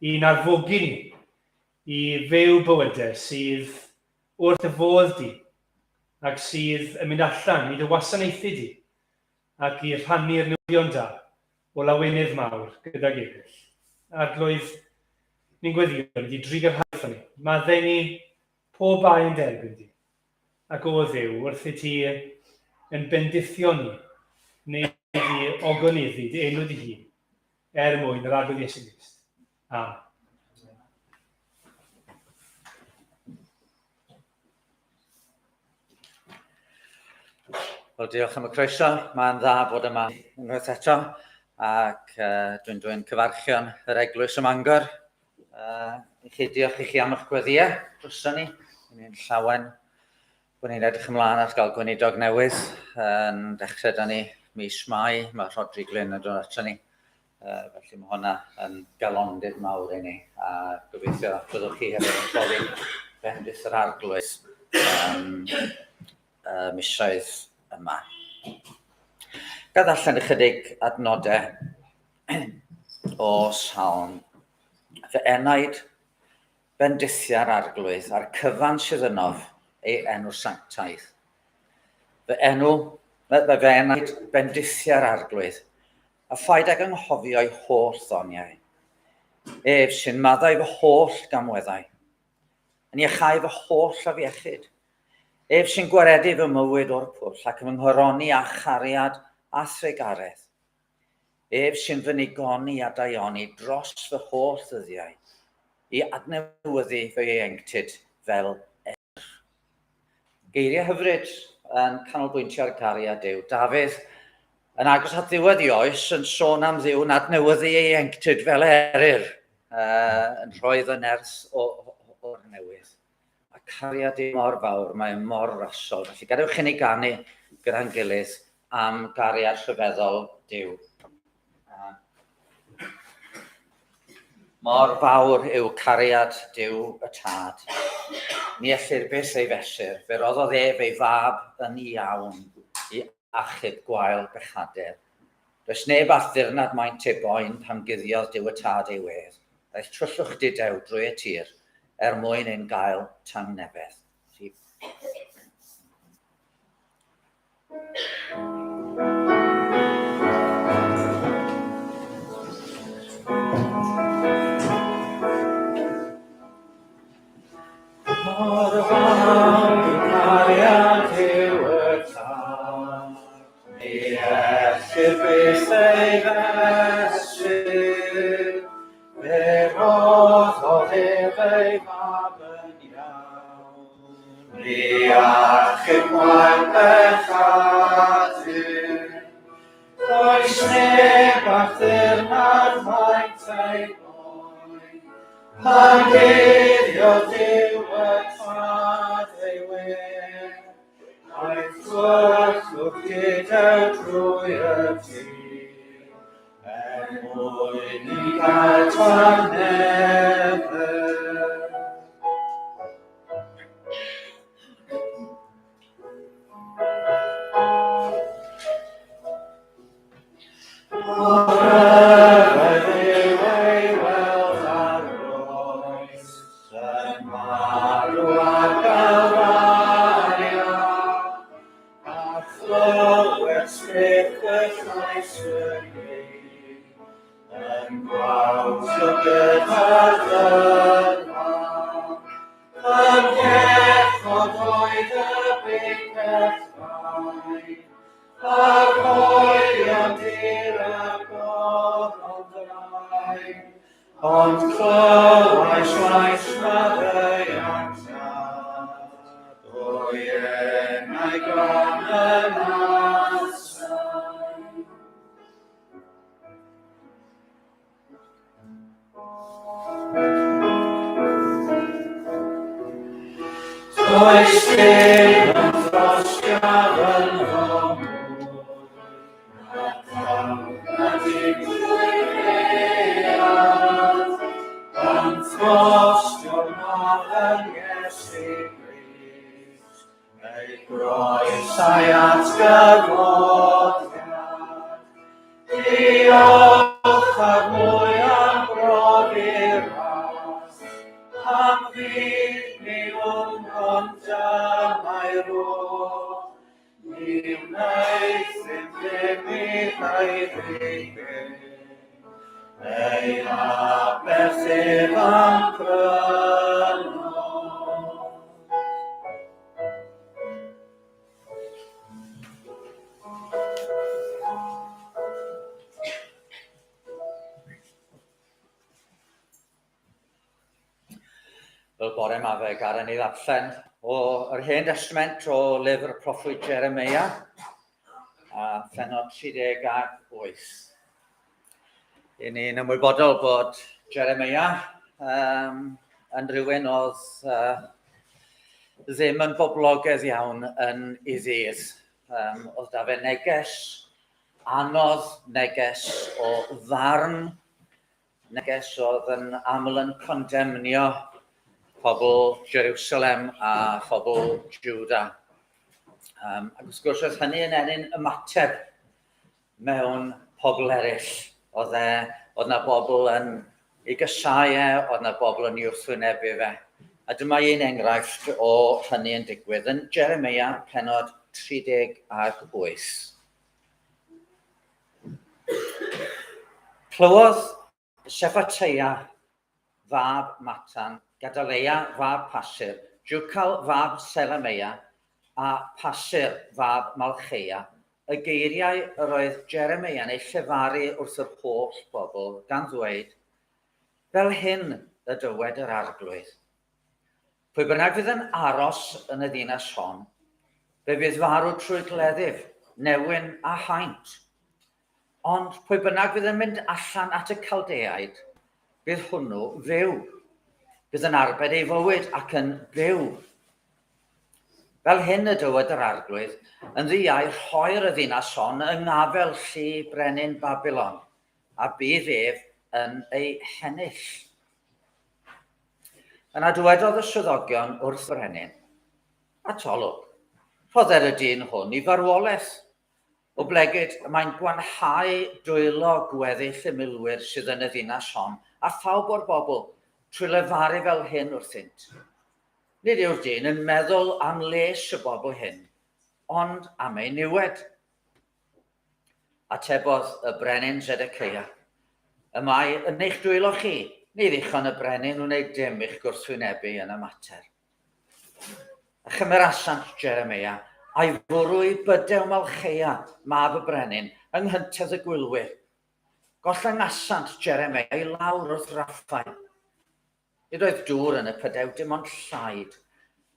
i'n arfogi ni i fyw bywydau sydd wrth dy fodd di ac sydd yn mynd allan i dy wasanaethu di ac i rhannu'r newyddion da o lawenydd mawr gydag eraill. Arglwydd, ni'n gweddio ni di drugarhau ni. Maddau ni pob bai yn derbyn di. Ac o Dduw, wrth i ti yn bendithio ni, neu di ogoneddu dy enw dy hun, er mwyn yr Arglwydd Iesu Grist. Amen. Wel, diolch am y croeso. Mae'n dda bod yma unwaith eto, ac uh, dwi'n dwyn cyfarchion yr Eglwys ym Mangor. Uh, i chi, diolch i chi am eich gweddïau droson ni. Ni'n llawen bod ni'n edrych ymlaen at gael gweinidog newydd yn dechrau da ni mis Mai. Mae Rhodri Glyn yn dod ato ni. Uh, felly mae hwnna yn galondid mawr i ni, a gobeithio byddwch chi hefyd yn profi bendith yr arglwydd um, uh, misoedd yma. Gad allan ychydig adnodau o Salm. Fy enaid bendithia'r arglwydd a'r cyfan sydd ynof ei enw sanctaidd. Fy enw, fy enaid bendithia'r arglwydd a phaid ag anghofio'i holl ddoniau. Ef sy'n maddau fy holl gamweddau, yn iachau fy holl afiechyd. Ef sy'n gwaredu fy mywyd o'r pwll ac yn fy nghoroni â chariad a thrugaredd. Ef sy'n fy nigoni a daioni dros fy holl ddyddiau, i adnewyddu fy ieuenctid fel eirch. Geiriau hyfryd yn canolbwyntio ar gariad Duw. Dafydd, yn agos at ddiwedd ei oes, yn sôn am Dduw'n adnewyddu ei ieuenctid fel eryr, uh, yn rhoi iddo nerth o'r newydd. Mae cariad Duw mor fawr, mae mor rasol. Felly gadewch i ni ganu gyda'n gilydd am gariad rhyfeddol Duw. Mor fawr yw cariad Duw y Tad. Ni ellir byth ei fesur, fe roddodd ef ei fab yn iawn i achub gwael bechadur. Does neb all ddirnad maint ei boen pan guddiodd Duw y Tad ei wedd. Daeth trwyllwch dudew drwy y tir er mwyn ein gael tangnefedd. Mor fawr yw cariad Duw y Tad, ni ellir byth ei fesur. Fe roddodd ef ei fab yn iawn, i achub gwael pechadur. Does neb ar ddirnad maint ei boen, pan guddiodd Duw y Tad ei wedd, aeth tywyllwch dudew drwy y tir, er mwyn i gael tangnefedd. Yn gwawdio gyda'r dyrfa, Yn bechod oedd y bicell fain, a'r hoelion dir a goron drain. Ond clywais lais maddeuant Tad, o'i enau glan yn atsain. Does dim yn ffrosgar ynddo mwy, na daw na dim drwy gread, yn ffrostio'r mawr yn Iesu Grist, ei groes a'i atgyfodiad. Diolch ar mwy am brofi'r fydd, ni wn ond dyma'i rodd. Ni wnaeth ddim ddim i haeddu hyn. Ei aberth ef a'm prynodd. Fel bore yma fe garen ni ddarllen o yr Hen Testament o lyfr y proffwyd Jeremia a phenod 38. I ni'n ymwybodol bod Jeremia um, yn rhywun oedd uh, ddim yn boblogaidd iawn yn ei ddydd. Um, oedd da fe neges anodd, neges o farn, neges oedd yn aml yn condemnio pobl Jerusalem a phobl Juda. Um, ac wrth gwrs oedd hynny yn ennyn ymateb mewn pobl eraill. Oedd, e, oedd na bobl yn ei gysau e, oedd na bobl yn ei wrthwynebu fe. A dyma un enghraifft o hynny yn digwydd yn Jeremia penod 38. Clywodd Seffateia fab Matan, Gadaleia fab Pasur, Jucal fab Selemeia, a Pasur fab Malcheia, y geiriau yr oedd Jeremeia'n eu llefaru wrth yr holl bobl, gan ddweud, Fel hyn y dywed yr Arglwydd. Pwy bynnag fydd yn aros yn y ddinas hon, fe fydd farw trwy gleddyf, newyn a haint. Ond pwy bynnag fydd yn mynd allan at y Caldeaid, bydd hwnnw fyw. Bydd yn arbed ei fywyd ac yn byw. Fel hyn y dywed yr Arglwydd, yn ddiau rhoir y ddinas hon yng ngafel llu brenin Babilon, a bydd ef yn ei hennill. Yna dywedodd y swyddogion wrth brenin, Atolwg, rhodder y dyn hwn i farwolaeth, oblegid mae'n gwanhau dwylo gweddill y milwyr sydd yn y ddinas hon, a phawb o'r bobl, trwy lefaru fel hyn wrthynt. Nid yw'r dyn yn meddwl am les y bobl hyn, ond am ei niwed. Atebodd y brenin Zedeceia, Y mae yn eich dwylo chi, ni ddichon y brenin wneud dim i'ch gwrthwynebu yn y mater. A chymerasant Jeremia, a'i fwrw i bydew Malcheia, mab y brenin, yng nghyntedd y gwylwyr. Gollyngasant Jeremia i lawr wrth raffau. Nid oedd dŵr yn y pydew, dim ond llaid,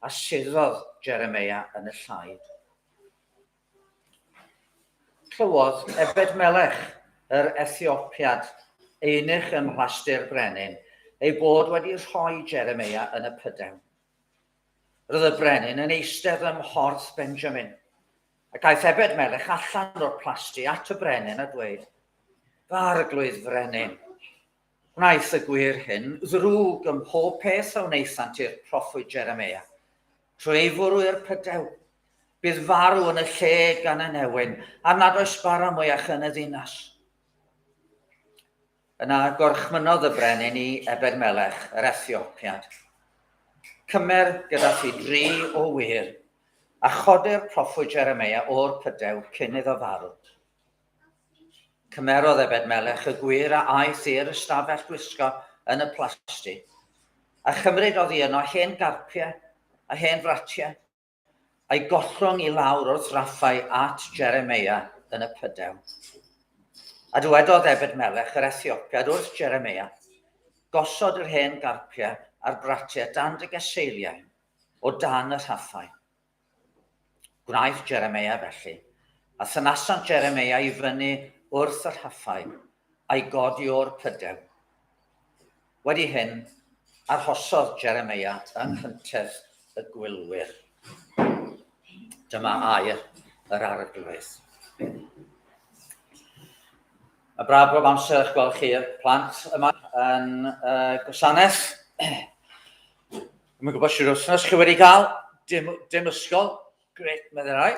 a suddodd Jeremeia yn y llaid. Clywodd Ebed-Melech, yr Ethiopiad, eunuch ym mhlasty'r brenin, ei bod wedi rhoi Jeremeia yn y pydew. Roedd y brenin yn eistedd ym mhorth Benjamin, ac aeth Ebed-Melech allan o'r plasty at y brenin a dweud, Fy arglwydd frenin, Gwnaeth y gwŷr hyn ddrwg ym mhob peth a wnaethant i'r proffwyd Jeremeia, trwy ei fwrw i'r pydew. Bydd farw yn y lle gan y newyn, a nad oes bara mwyach yn y ddinas. Yna gorchmynnodd y brenin i Ebed-melech, yr Ethiopiad, Cymer gyda thi dri o wŷr, a chodi'r proffwyd Jeremeia o'r pydew cyn iddo farw. Cymerodd Ebed-Melech y gwŷr a aeth i'r ystafell gwisgo yn y plasty, a chymryd oddi yno hen garpiau a hen fratiau, a'i gollwng i lawr wrth raffau at Jeremeia yn y pydew. A dywedodd Ebed-Melech yr Ethiopiad wrth Jeremeia, Gosod yr hen garpiau a'r bratiau dan dy geseiliau, o dan y rhaffau. Gwnaeth Jeremeia felly, a thynasant Jeremeia i fyny wrth y rhaffau, a'i godi o'r pydew. Wedi hyn, arhosodd Jeremeia yng nghyntedd y gwylwyr. Dyma air yr Arglwydd. Mae braf bob amser eich gweld chi'r plant yma yn uh, gwasanaeth. Dwi'n gwybod sy'n wythnos chi wedi cael, dim, dim ysgol, gret, meddai rai.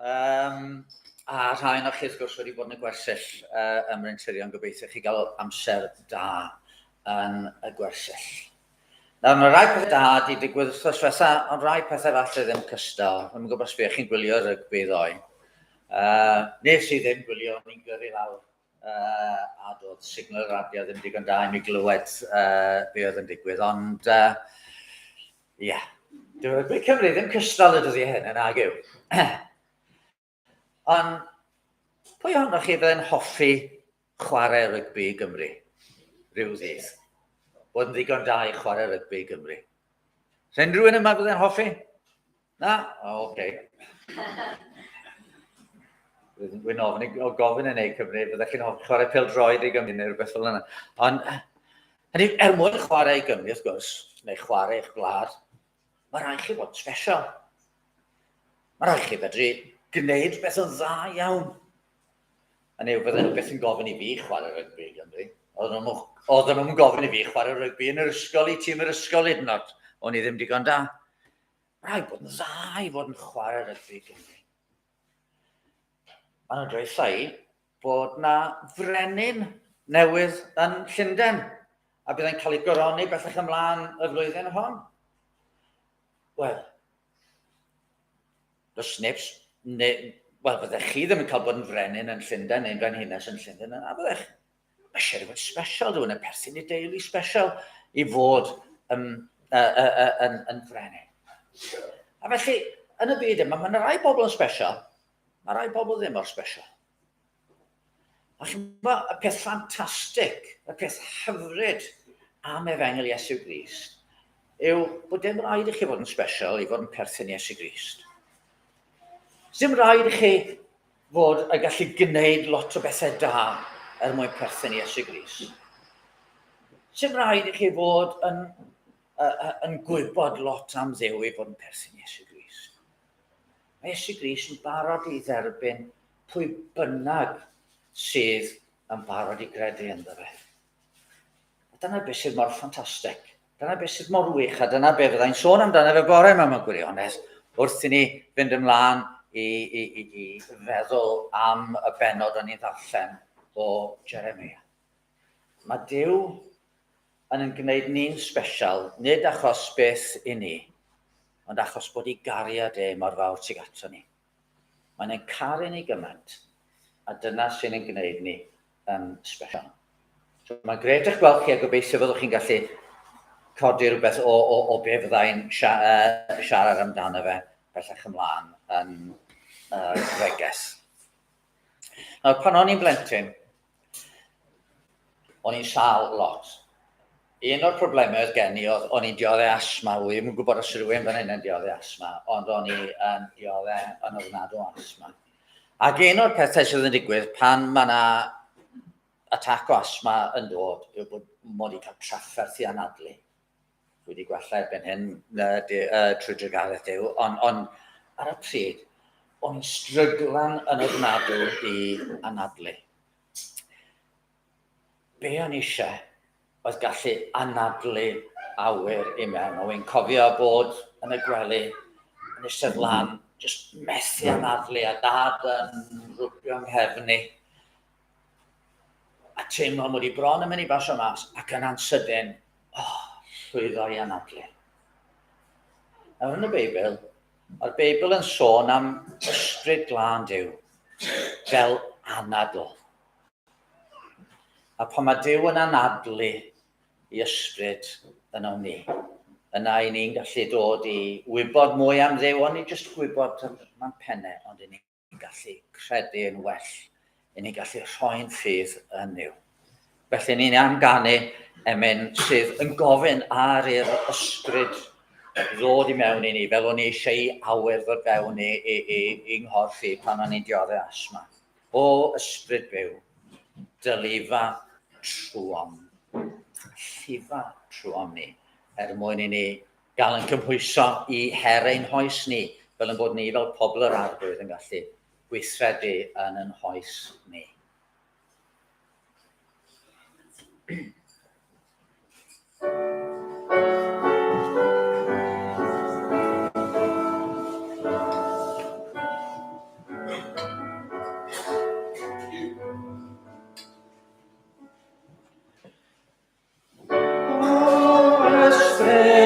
Um, a rhai o'ch chi wrth gwrs wedi bod yn y gwersyll uh, ym Mryn Tirion, gobeithio chi gael amser da yn y gwersyll. Nawr, mae rhai pethau da wedi digwydd wythnos diwetha, ond rhai pethau falle ddim cystal. Dwi'n gwybod os fuoch chi'n gwylio rygbi ddoe. Nes i ddim gwylio, o'n i'n gyrru lawr a doedd signal radio ddim digon da i mi glywed be oedd yn digwydd, ond ie, yeah. Dyw rygbi Cymru ddim cystal y dyddiau hyn yn ag yw. Ond pwy ohonoch chi fydde'n hoffi chwarae rygbi i Gymru rhyw ddydd? Bod yn ddigon da i chwarae rygbi i Gymru. Os unrhyw un yma fydde'n hoffi? Na? O, oce. Okay. Dwi'n ofyn o gofyn yn ei Cymru, byddech chi'n hoffi chwarae pêl-droed i Gymru neu rhywbeth fel yna. Ond, hynny, er mwyn chwarae i Gymru, wrth gwrs, neu chwarae i'ch gwlad, mae rhaid chi fod yn special. Mae rhaid chi fedru gwneud rhywbeth yn dda iawn. Hynny yw, fydden nhw byth yn gofyn i fi chwarae rygbi i Gymru. Oedden nhw'n oedden nhw'n gofyn i fi chwarae rygbi yn yr ysgol i tîm yr ysgol hyd yn oed. O'n i ddim digon da. Mae rhaid bod yn dda i fod yn chwarae rygbi i Gymru. Maen nhw'n dweud i bod na frenin newydd yn Llundain a bydd e'n cael ei goroni bellach ymlaen y flwyddyn hon. Wel, does neb, ne, wel, fyddech chi ddim yn cael bod yn frenin yn Llundain neu'n frenhines yn Llundain, na fyddech. Mae eisiau rhywun special, rhywun yn perthyn i deulu special i fod yn, yn, yn frenin. A felly, yn y byd yma, mae yna rai bobl yn special, mae rai bobl ddim mor special. A chimod, y peth ffantastig, y peth hyfryd am Efengyl Iesu Grist yw bod dim rhaid i chi fod yn special i fod yn perthyn Iesu Grist. Dim rhaid i chi fod yn gallu gwneud lot o bethau da er mwyn perthyn Iesu Grist. Dim rhaid i chi fod yn, yn gwybod lot am Dduw i fod yn perthyn Iesu Grist. Mae Iesu Grist yn barod i dderbyn pwy bynnag sydd yn barod i gredu ynddo fe. A dyna beth sydd mor ffantastig. Dyna beth sydd mor wych, a dyna beth fyddai'n sôn amdano fe bore yma mewn gwirionedd, wrth i ni fynd ymlaen i, i, i, i feddwl am y bennod o'n i'n ddarllen o Jeremia. Mae Duw yn yn gwneud ni'n sbesial, nid achos beth i ni, ond achos bod ei gariad e mor fawr tuag ato ni. Mae'n ein caru ni gymaint, a dyna sy'n ein gwneud ni yn sbesial. So, mae'n gret eich gweld chi a gobeithio fyddwch chi'n gallu codi rhywbeth o, o, o be fyddai'n siarad amdano fe bellach ymlaen yn uh, Nawr, pan o'n i'n blentyn, O'n i'n sâl lot. Un o'r problemau oedd gen i oedd o'n i'n dioddau asma. Wi ddim yn gwybod os rhywun fan hyn yn dioddau asma, ond o'n i yn dioddau yn ofnadw o asma. Ac un o'r pethau sydd yn digwydd pan mae yna atac o asma yn dod yw bod mod i'n cael trafferth i anadlu. Dwi wedi gwella erbyn hyn trwy drugaredd Duw, ond on, ar y pryd, o'n i'n stryglan yn ofnadw i anadlu. Be o'n i eisiau oedd gallu anadlu awyr i mewn. O'n i'n cofio bod yn y gwely, yn eistedd lan, jyst methu anadlu a dad yn rwbio nghefn i. A teimlo mod i bron yn mynd i basio mas ac yna'n sydyn, oh, llwyddo i anadlu. Nawr yn y Beibl, mae'r Beibl yn sôn am ysbryd glân Duw fel anadl. A pan mae Duw yn anadlu i ysbryd yno ni, yna i ni'n gallu dod i wybod mwy am Dduw, ond ni jyst gwybod ma'n pennau, ond i ni'n gallu credu yn well, i ni'n gallu rhoi'n ffydd yn Nuw. Felly ni'n am ganu emyn sydd yn gofyn ar i'r ysbryd ddod i mewn i ni, fel o'n i eisiau i awyr ddod fewn i, i, i, i nghorff i pan o'n i'n dioddef asma. O ysbryd byw, dylifa trwom, llifa trwom ni, er mwyn i ni gael yn cymhwyso i her ein hoes ni, fel yn bod ni fel pobl yr arglwydd yn gallu gweithredu yn yn hoes ni. O ysbryd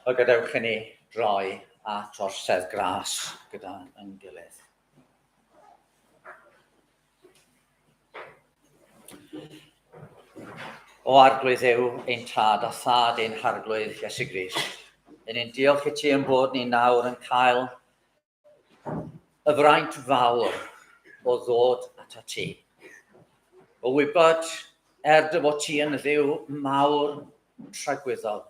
O gadewch i ni droi at orsedd gras gyda yn gilydd. O Arglwydd Dduw, ein Tad a Thad ein Harglwydd Iesu Grist, yn ni'n diolch i ti yn bod ni nawr yn cael y fraint fawr o ddod atat ti. O wybod, er dy fod ti yn Dduw mawr tragwyddol,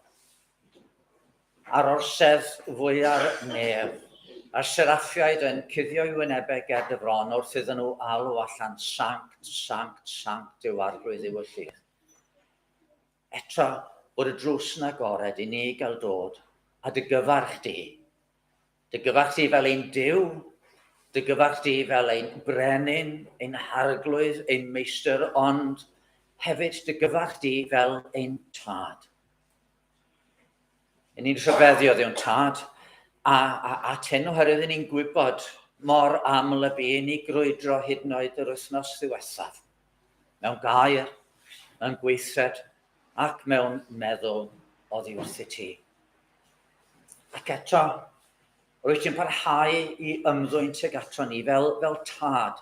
a'r orsedd fwya'r nef, a'r seraffiaid yn cuddio'i wynebau ger dy fron wrth iddyn nhw alw allan, Sanct, sanct, sanct yw Arglwydd Dduw y lludd. Eto, bod y drws yn agored i ni gael dod a dy gyfarch di. Dy gyfarch di fel ein Duw, dy gyfarch di fel ein brenin, ein harglwydd, ein meistr, ond hefyd dy gyfarch di fel ein tad. Yn ni'n rhyfeddu o Dduw'n tad, a, a, at hyn oherwydd yn ni'n gwybod mor aml y bu ni grwydro hyd yn oed yr wythnos ddiwethaf. Mewn gair, mewn gweithred ac mewn meddwl oddi wrth ti. Ac eto, rwyt ti'n parhau i ymddwyn tuag ato ni fel, fel tad.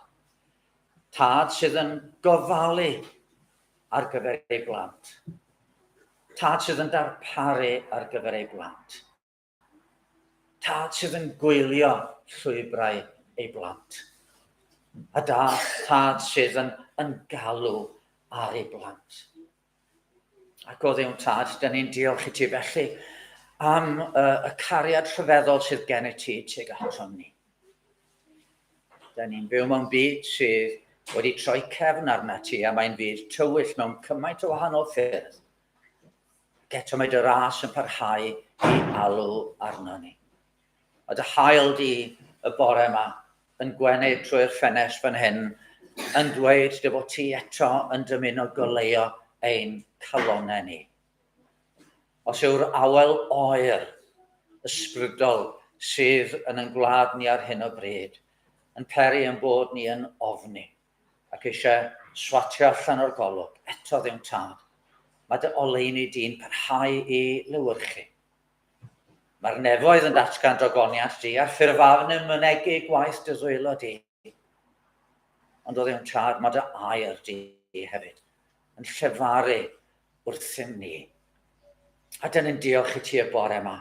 Tad sydd yn gofalu ar gyfer ei blant. Tad sydd yn darparu ar gyfer ei blant. Tad sydd yn gwylio llwybrau ei blant. A da, tad sydd yn, yn galw ar ei blant. Ac o Dduw'n Tad, dyn ni'n diolch i ti felly am y, y cariad rhyfeddol sydd gen i ti tuag aton ni. Dyn ni'n byw mewn byd sydd wedi troi cefn arna ti a mae'n fyd tywyll mewn cymaint o wahanol ffyrdd. Ac eto mae dy ras yn parhau i alw arno ni. A dy hael di y bore yma yn gwenu trwy'r ffenest fan hyn yn dweud dy fod ti eto yn dymuno goleuo ein calonnau ni. Os yw'r awel oer ysbrydol sydd yn ein gwlad ni ar hyn o bryd yn peri ein bod ni yn ofni ac eisiau swatio allan o'r golwg, eto ddim tad, mae dy oleuni di'n parhau i lewyrchu. Mae'r nefoedd yn datgan dogoniant di, a'r ffurfafn yn mynegi gwaith dy ddwylo di. Ond o Dduw'n Tad, mae dy air di hefyd yn llefaru wrthym ni. A dyn ni'n diolch i ti y bore yma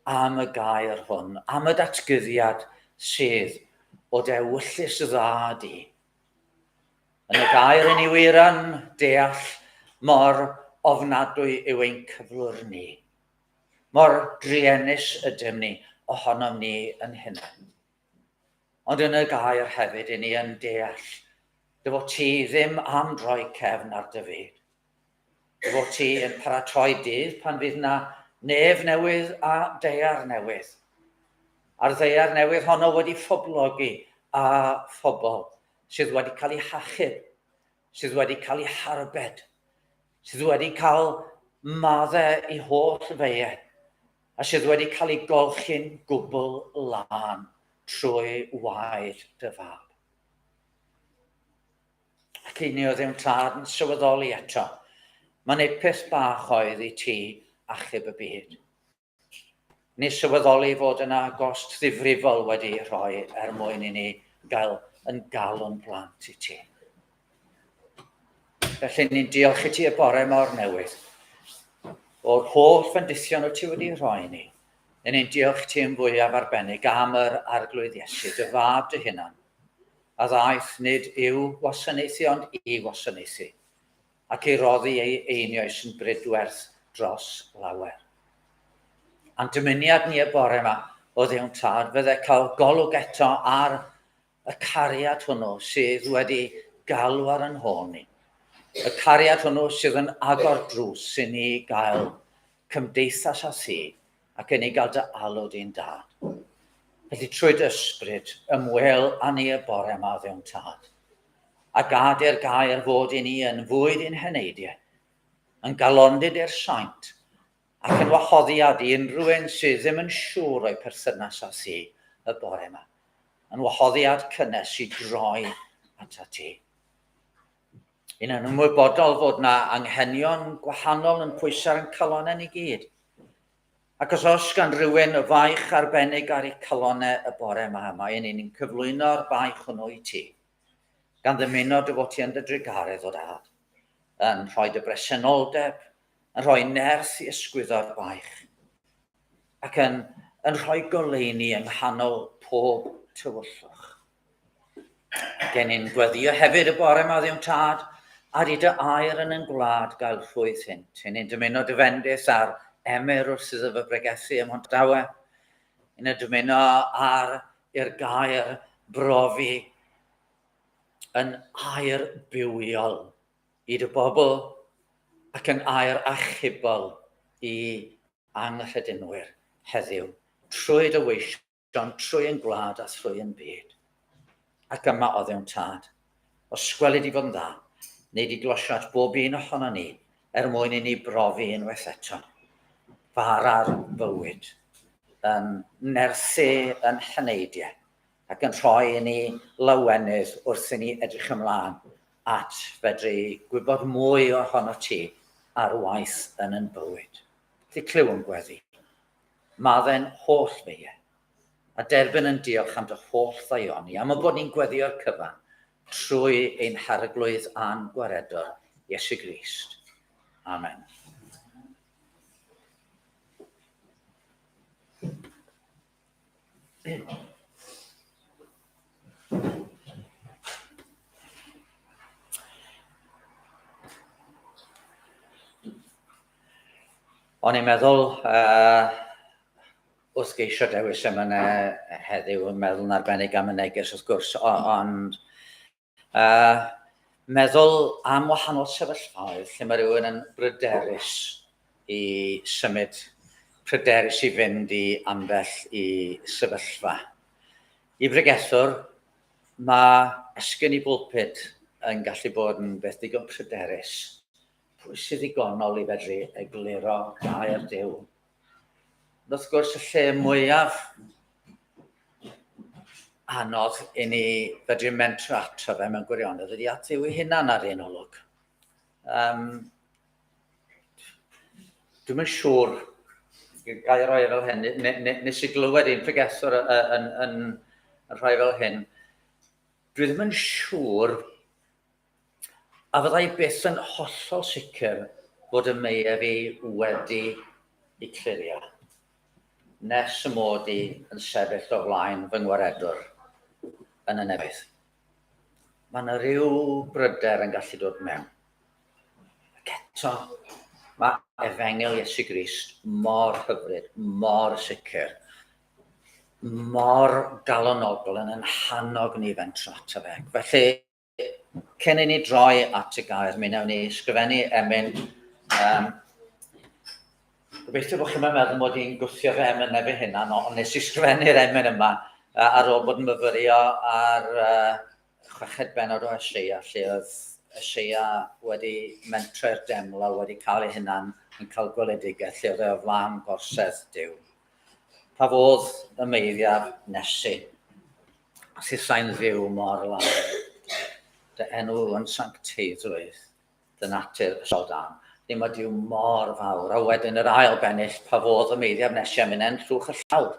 am y gair hwn, am y datguddiad sydd o dy ewyllys dda di. Yn y gair yn i wir yn deall mor ofnadwy yw ein cyflwr ni. Mor druenus ydym ni ohonom ni yn hunain. Ond yn y gair hefyd, i ni yn deall dy fod ti ddim am droi cefn ar dy fyd. Dy fod ti yn paratoi dydd pan fydd na nef newydd a daear newydd. A'r ddaear newydd honno wedi phoblogi a phobl sydd wedi cael eu hachub, sydd wedi cael eu harbed, sydd wedi cael maddau i holl feiau, a sydd wedi cael ei golchi'n gwbl lân trwy waed dy fab. Ac i ni o ddim tad yn sylweddoli eto, mae'n ei peth bach oedd i ti achub y byd. Ni sylweddoli fod yna gost ddifrifol wedi rhoi er mwyn i ni gael yn galw'n blant i ti. Felly ni'n diolch i ti y bore mor newydd. O'r holl fendithion wyt ti wedi rhoi i ni, yn ein diolch ti yn fwyaf arbennig am yr Arglwydd Iesu, dy fab dy hunan, a ddaeth nid i'w wasanaethu ond i wasanaethu, ac i roddi ei einioes yn bridwerth dros lawer. A'n dymuniad ni y bore yma o Dduw'n Tad fydde cael golwg eto ar y cariad hwnnw sydd wedi galw ar yn hôl ni. Y cariad hwnnw sydd yn agor drws i ni gael cymdeithas â thi ac i ni gael dy alw di'n dad. Felly trwy dy ysbryd, ymwel â ni y bore yma, Dduw'n Tad, a gad i'r gair fod i ni yn fwyd i'n heneidiau, yn galondid i'r saint, ac yn wahoddiad i unrhyw un sydd ddim yn siŵr o'i perthynas â thi y bore yma. Yn wahoddiad cynnes i droi atat ti. Yn ymwybodol fod na anghenion gwahanol yn pwysau ar ein calonnau ni gyd. Ac os oes gan rywun y faich arbennig ar eu calonnau y bore yma, mae yn ni'n cyflwyno'r baich hwnnw i ti, gan ddymuno dy fod ti yn dy drugaredd o dad, yn rhoi dy bresenoldeb, yn rhoi nerth i ysgwyddo'r baich, ac yn, yn rhoi goleuni yng nghanol pob tywyllwch. Gen i'n gweddio hefyd y bore yma ddiwn tad, ar i dy air yn yn gwlad gael rhwydd hynt. Yn ein dymuno dy fendith ar Emyr wrth iddo fy bregethu ym Mhontawe. Yn y dymuno ar i'r gair brofi yn air bywiol i dy bobl ac yn air achubol i anghredinwyr heddiw trwy dy weision, trwy ein gwlad a thrwy ein byd. Ac yma o Dduw'n Tad, os gweli di fod yn dda, neu di glosio at bob un ohono ni, er mwyn i ni brofi unwaith eto fara'r bywyd yn nerthu yn heneidiau ac yn rhoi i ni lawenydd wrth i ni edrych ymlaen at fedru gwybod mwy ohono ti ar waith yn yn bywyd. Felly clyw yn gweddi. Maddau'n holl feiau, a derbyn yn diolch am dy holl ddaioni, am y bod ni'n gweddio'r cyfan trwy ein Harglwydd a'n Gwaredwr, Iesu Grist. Amen. O'n i'n meddwl, uh, wrth geisio dewis emynau heddiw, yn meddwl yn arbennig am y neges wrth gwrs, ond uh, meddwl am wahanol sefyllfaoedd lle mae rhywun yn bryderus i symud, pryderus i fynd i ambell i sefyllfa. I bregethwr, mae esgyn i bwlpud yn gallu bod yn beth digon pryderus. Pwy sydd ddigonol i fedru egluro gair Duw? Ond wrth gwrs, y lle mwyaf anodd i ni fedru mentro ato fe mewn gwirionedd ydy at Dduw ei hunan ar un olwg. Um, Dwi'm yn siŵr, ga i roi e fel hyn, nes i glywed un pregethwr yn, yn, yn, yn rhoi fel hyn. Dwi ddim yn siŵr A fydda i byth yn hollol sicr fod y meiau fi wedi eu clirio, nes y mod i yn sefyll o flaen fy ngwaredwr yn y nefoedd. Mae yna ryw bryder yn gallu dod mewn. Ac eto, mae efengyl Iesu Grist mor hyfryd, mor sicr, mor galonogol yn yn hannog ni fentro ato fe. Felly, Cyn i ni droi at y gair, mi wnawn ni ysgrifennu emyn. Um, gobeithio bod chi'n meddwl mod i'n gwthio fy emynau fy hunan, ond nes i ysgrifennu'r emyn yma ar ôl bod yn myfyrio ar uh, chweched benod o Eseia, lle oedd Eseia wedi mentro'r deml a wedi cael ei hunan yn cael gweledigaeth lle oedd e o flaen gorsedd Duw. Pa fodd y meiddiaf nesu? A thithau'n fyw mor lân. Dy enw yn sancteiddrwydd, dy natur ysol dan. Ddim ydyw mor fawr. A wedyn yr ail bennill, pa fodd y meiddiaf nesu am unen llwch y llawr.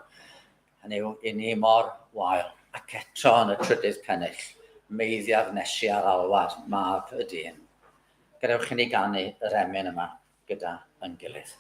Hynny yw, i ni mor wael. Ac eto yn y trydydd pennill, meiddiaf nesu ar alwad, mab y dyn. Gadewch i ni ganu yr emyn yma gyda yn gilydd.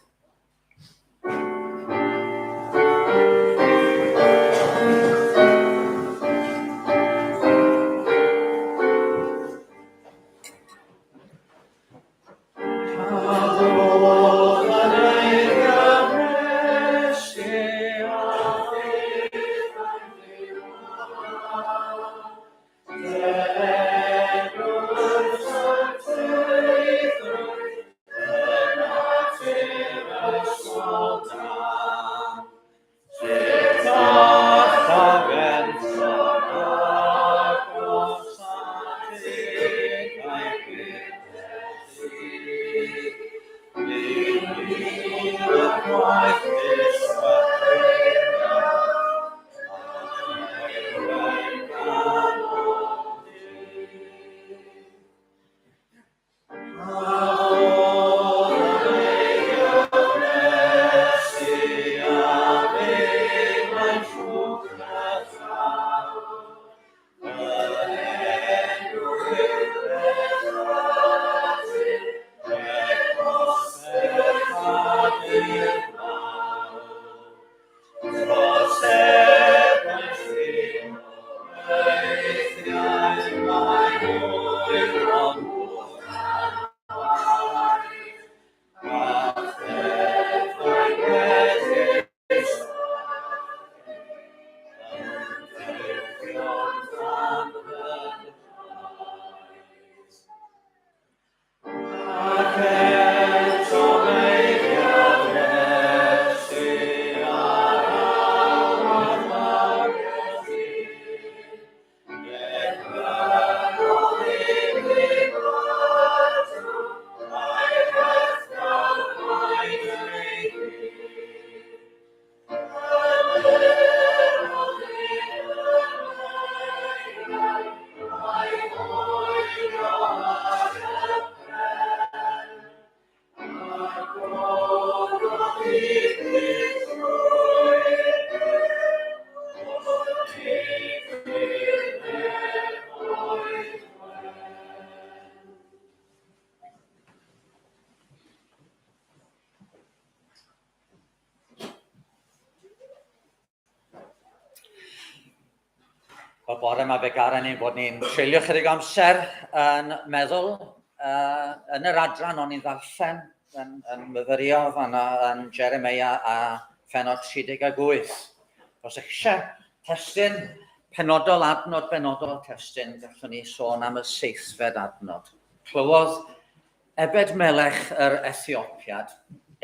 Wel, bore yma fe garen ni'n bod ni'n treulio chydig amser yn meddwl uh, yn yr adran o'n i'n ddarllen yn, yn myfyrio fanna yn Jeremiah a phenod 38. Os ych eisiau testun penodol, adnod benodol testun, gallwn ni sôn am y seithfed adnod. Clywodd Ebed Melech yr Ethiopiad,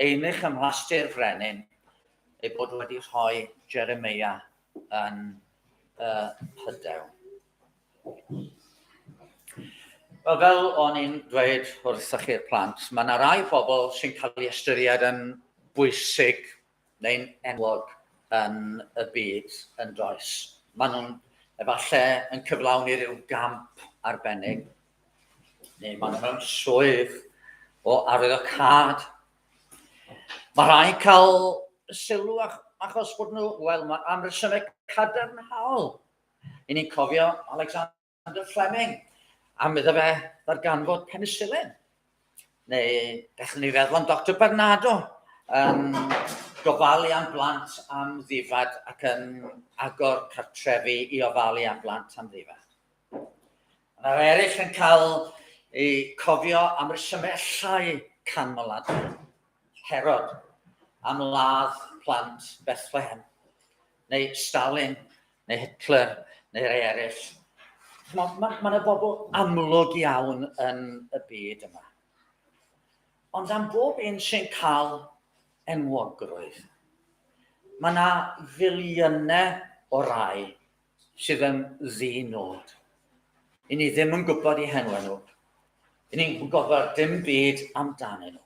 einych ym mhlasty'r frenin, ei bod wedi rhoi Jeremiah yn y pydew. Wel, fel o'n i'n dweud wrthych chi'r plant, mae yna rai pobl sy'n cael ei ystyried yn bwysig neu'n enwog yn y byd yn does. Maen nhw'n efallai yn cyflawni rhyw gamp arbennig, neu maen nhw mewn swydd o arwyddocâd. Mae rhai'n cael sylw achos bod nhw, wel, am resymau cadarnhaol. I ni'n cofio Alexander Fleming am iddo fe ddarganfod penicillin. Neu gallwn ni feddwl am Dr Bernardo yn gofalu am blant am ddifad ac yn agor cartrefi i ofalu am blant am ddifad. Mae'r eraill yn cael eu cofio am resymau llai canmoladwy. Herod am ladd plant Bethlehem, neu Stalin, neu Hitler, neu rai eraill. Mae ma, ma yna bobl amlwg iawn yn y byd yma. Ond am bob un sy'n cael enwogrwydd, mae yna filiynau o rai sydd yn ddi-nod. I ni ddim yn gwybod eu henwau nhw. I ni'n gwybod dim byd amdanyn nhw.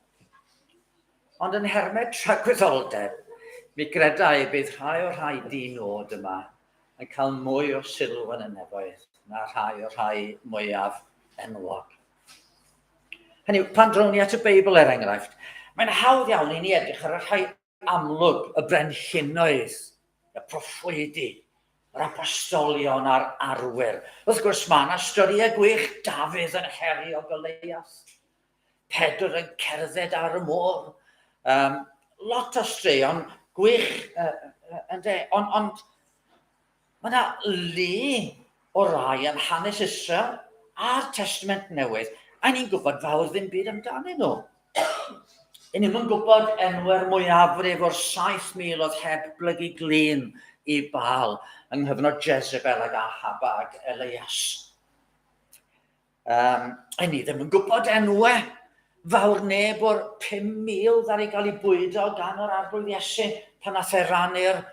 Ond yn nhermau tragwyddoldeb, mi greda i bydd rhai o'r rhai di-nod yma yn cael mwy o sylw yn y nefoedd na rhai o'r rhai mwyaf enwog. Hynny yw, pan drown ni at y Beibl er enghraifft, mae'n hawdd iawn i ni edrych ar y rhai amlwg, y brenhinoedd, y proffwydi, yr apostolion a'r arwyr. Wrth gwrs, mae yna storïau gwych, Dafydd yn herio Goleiath, Pedr yn cerdded ar y môr, um, lot o straeon gwych, uh, ynde, ond on, Mae yna lu o rai yn hanes Israel a'r Testament Newydd, a ni'n gwybod fawr ddim byd amdanyn nhw. I ni'm yn gwybod enwau'r mwyafrif o'r 7,000 oedd heb blygu glin i Baal yng nghyfnod Jezebel ag Ahab ag Elias. Um, I ni ddim yn gwybod enwau fawr neb o'r 5,000 ddaru gael ei bwydo gan yr Arglwydd Iesu pan nath e rannu'r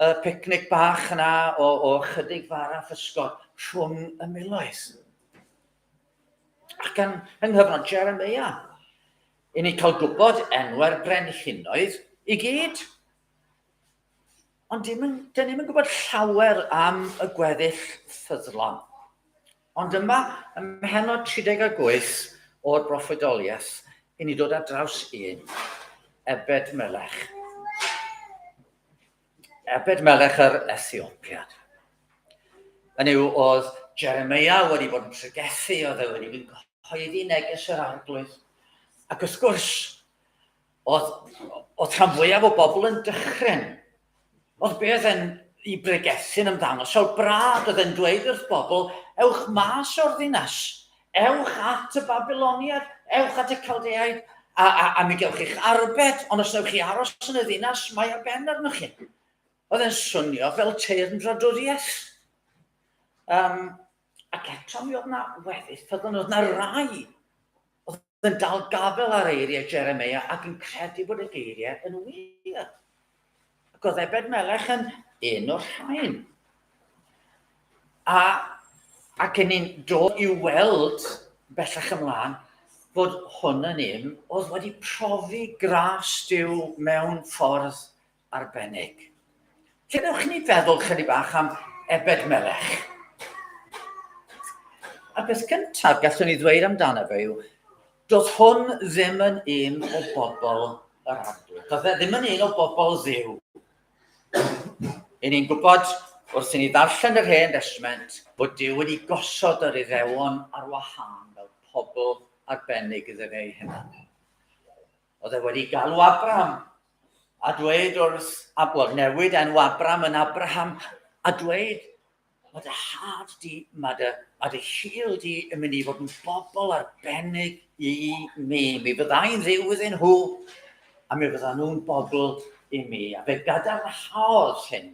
y picnic bach yna o, o chydig fara physgod rhwng y miloedd. Ac yn, yng nghyfnod Jeremiah, i ni cael gwybod enwau'r brenhinoedd i gyd. Ond dim yn, dyn ni'm yn gwybod llawer am y gweddill ffyddlon. Ond yma, ym mhennod 38 o'r broffwydoliaeth, i ni dod ar draws un, Ebed Melech. Ebed Melech yr Ethiopiad. Hynny yw, oedd Jeremiah wedi bod yn pregethu, oedd e wedi bod yn cyhoeddi neges yr arglwydd. Ac wrth gwrs, Oedd, oedd rhan fwyaf o bobl yn dychryn. Oedd be oedd e'n i bregethu'n ymddangos fel brad, oedd e'n dweud wrth bobl, ewch mas o'r ddinas, ewch at y Babiloniad, ewch at y Caldeaid, a, a, a mi gewch chi'ch arbed, ond os newch chi aros yn y ddinas, mae ar ben arnoch chi. Oedd e'n swnio fel teyrn fradwriaeth. Um, ac eto mi oedd na weddill, oedd na rai Oedd yn dal gafael ar eiriau Jeremeia ac yn credu bod y geiriau yn wir. Ac oedd Ebed Melech yn un o'r rhain. A, ac yn ni'n dod i'w weld bellach ymlaen fod hwn yn un oedd wedi profi gras Duw mewn ffordd arbennig. Lle wnewch ni feddwl chydig bach am Ebed Melech? A'r peth cyntaf gallwn ni ddweud amdano fe yw, doedd hwn ddim yn un o bobl yr arglwydd. Doedd e ddim yn un o bobl ddiw. I ni'n gwybod wrth i ni ddarllen yr Hen Destament bod Duw wedi gosod yr Iddewon ar wahân fel pobl arbennig iddo fe ei hunan. Oedd e wedi galw Abraham a dweud wrth, a wel, newid enw Abram yn Abraham, a dweud, Mae dy had di, mae dy, mae dy hil di yn mynd i fod yn bobl arbennig i mi. Mi fyddai'n ddiw iddyn nhw, a mi fydda nhw'n bobl i mi. A fe gadarnhaodd hyn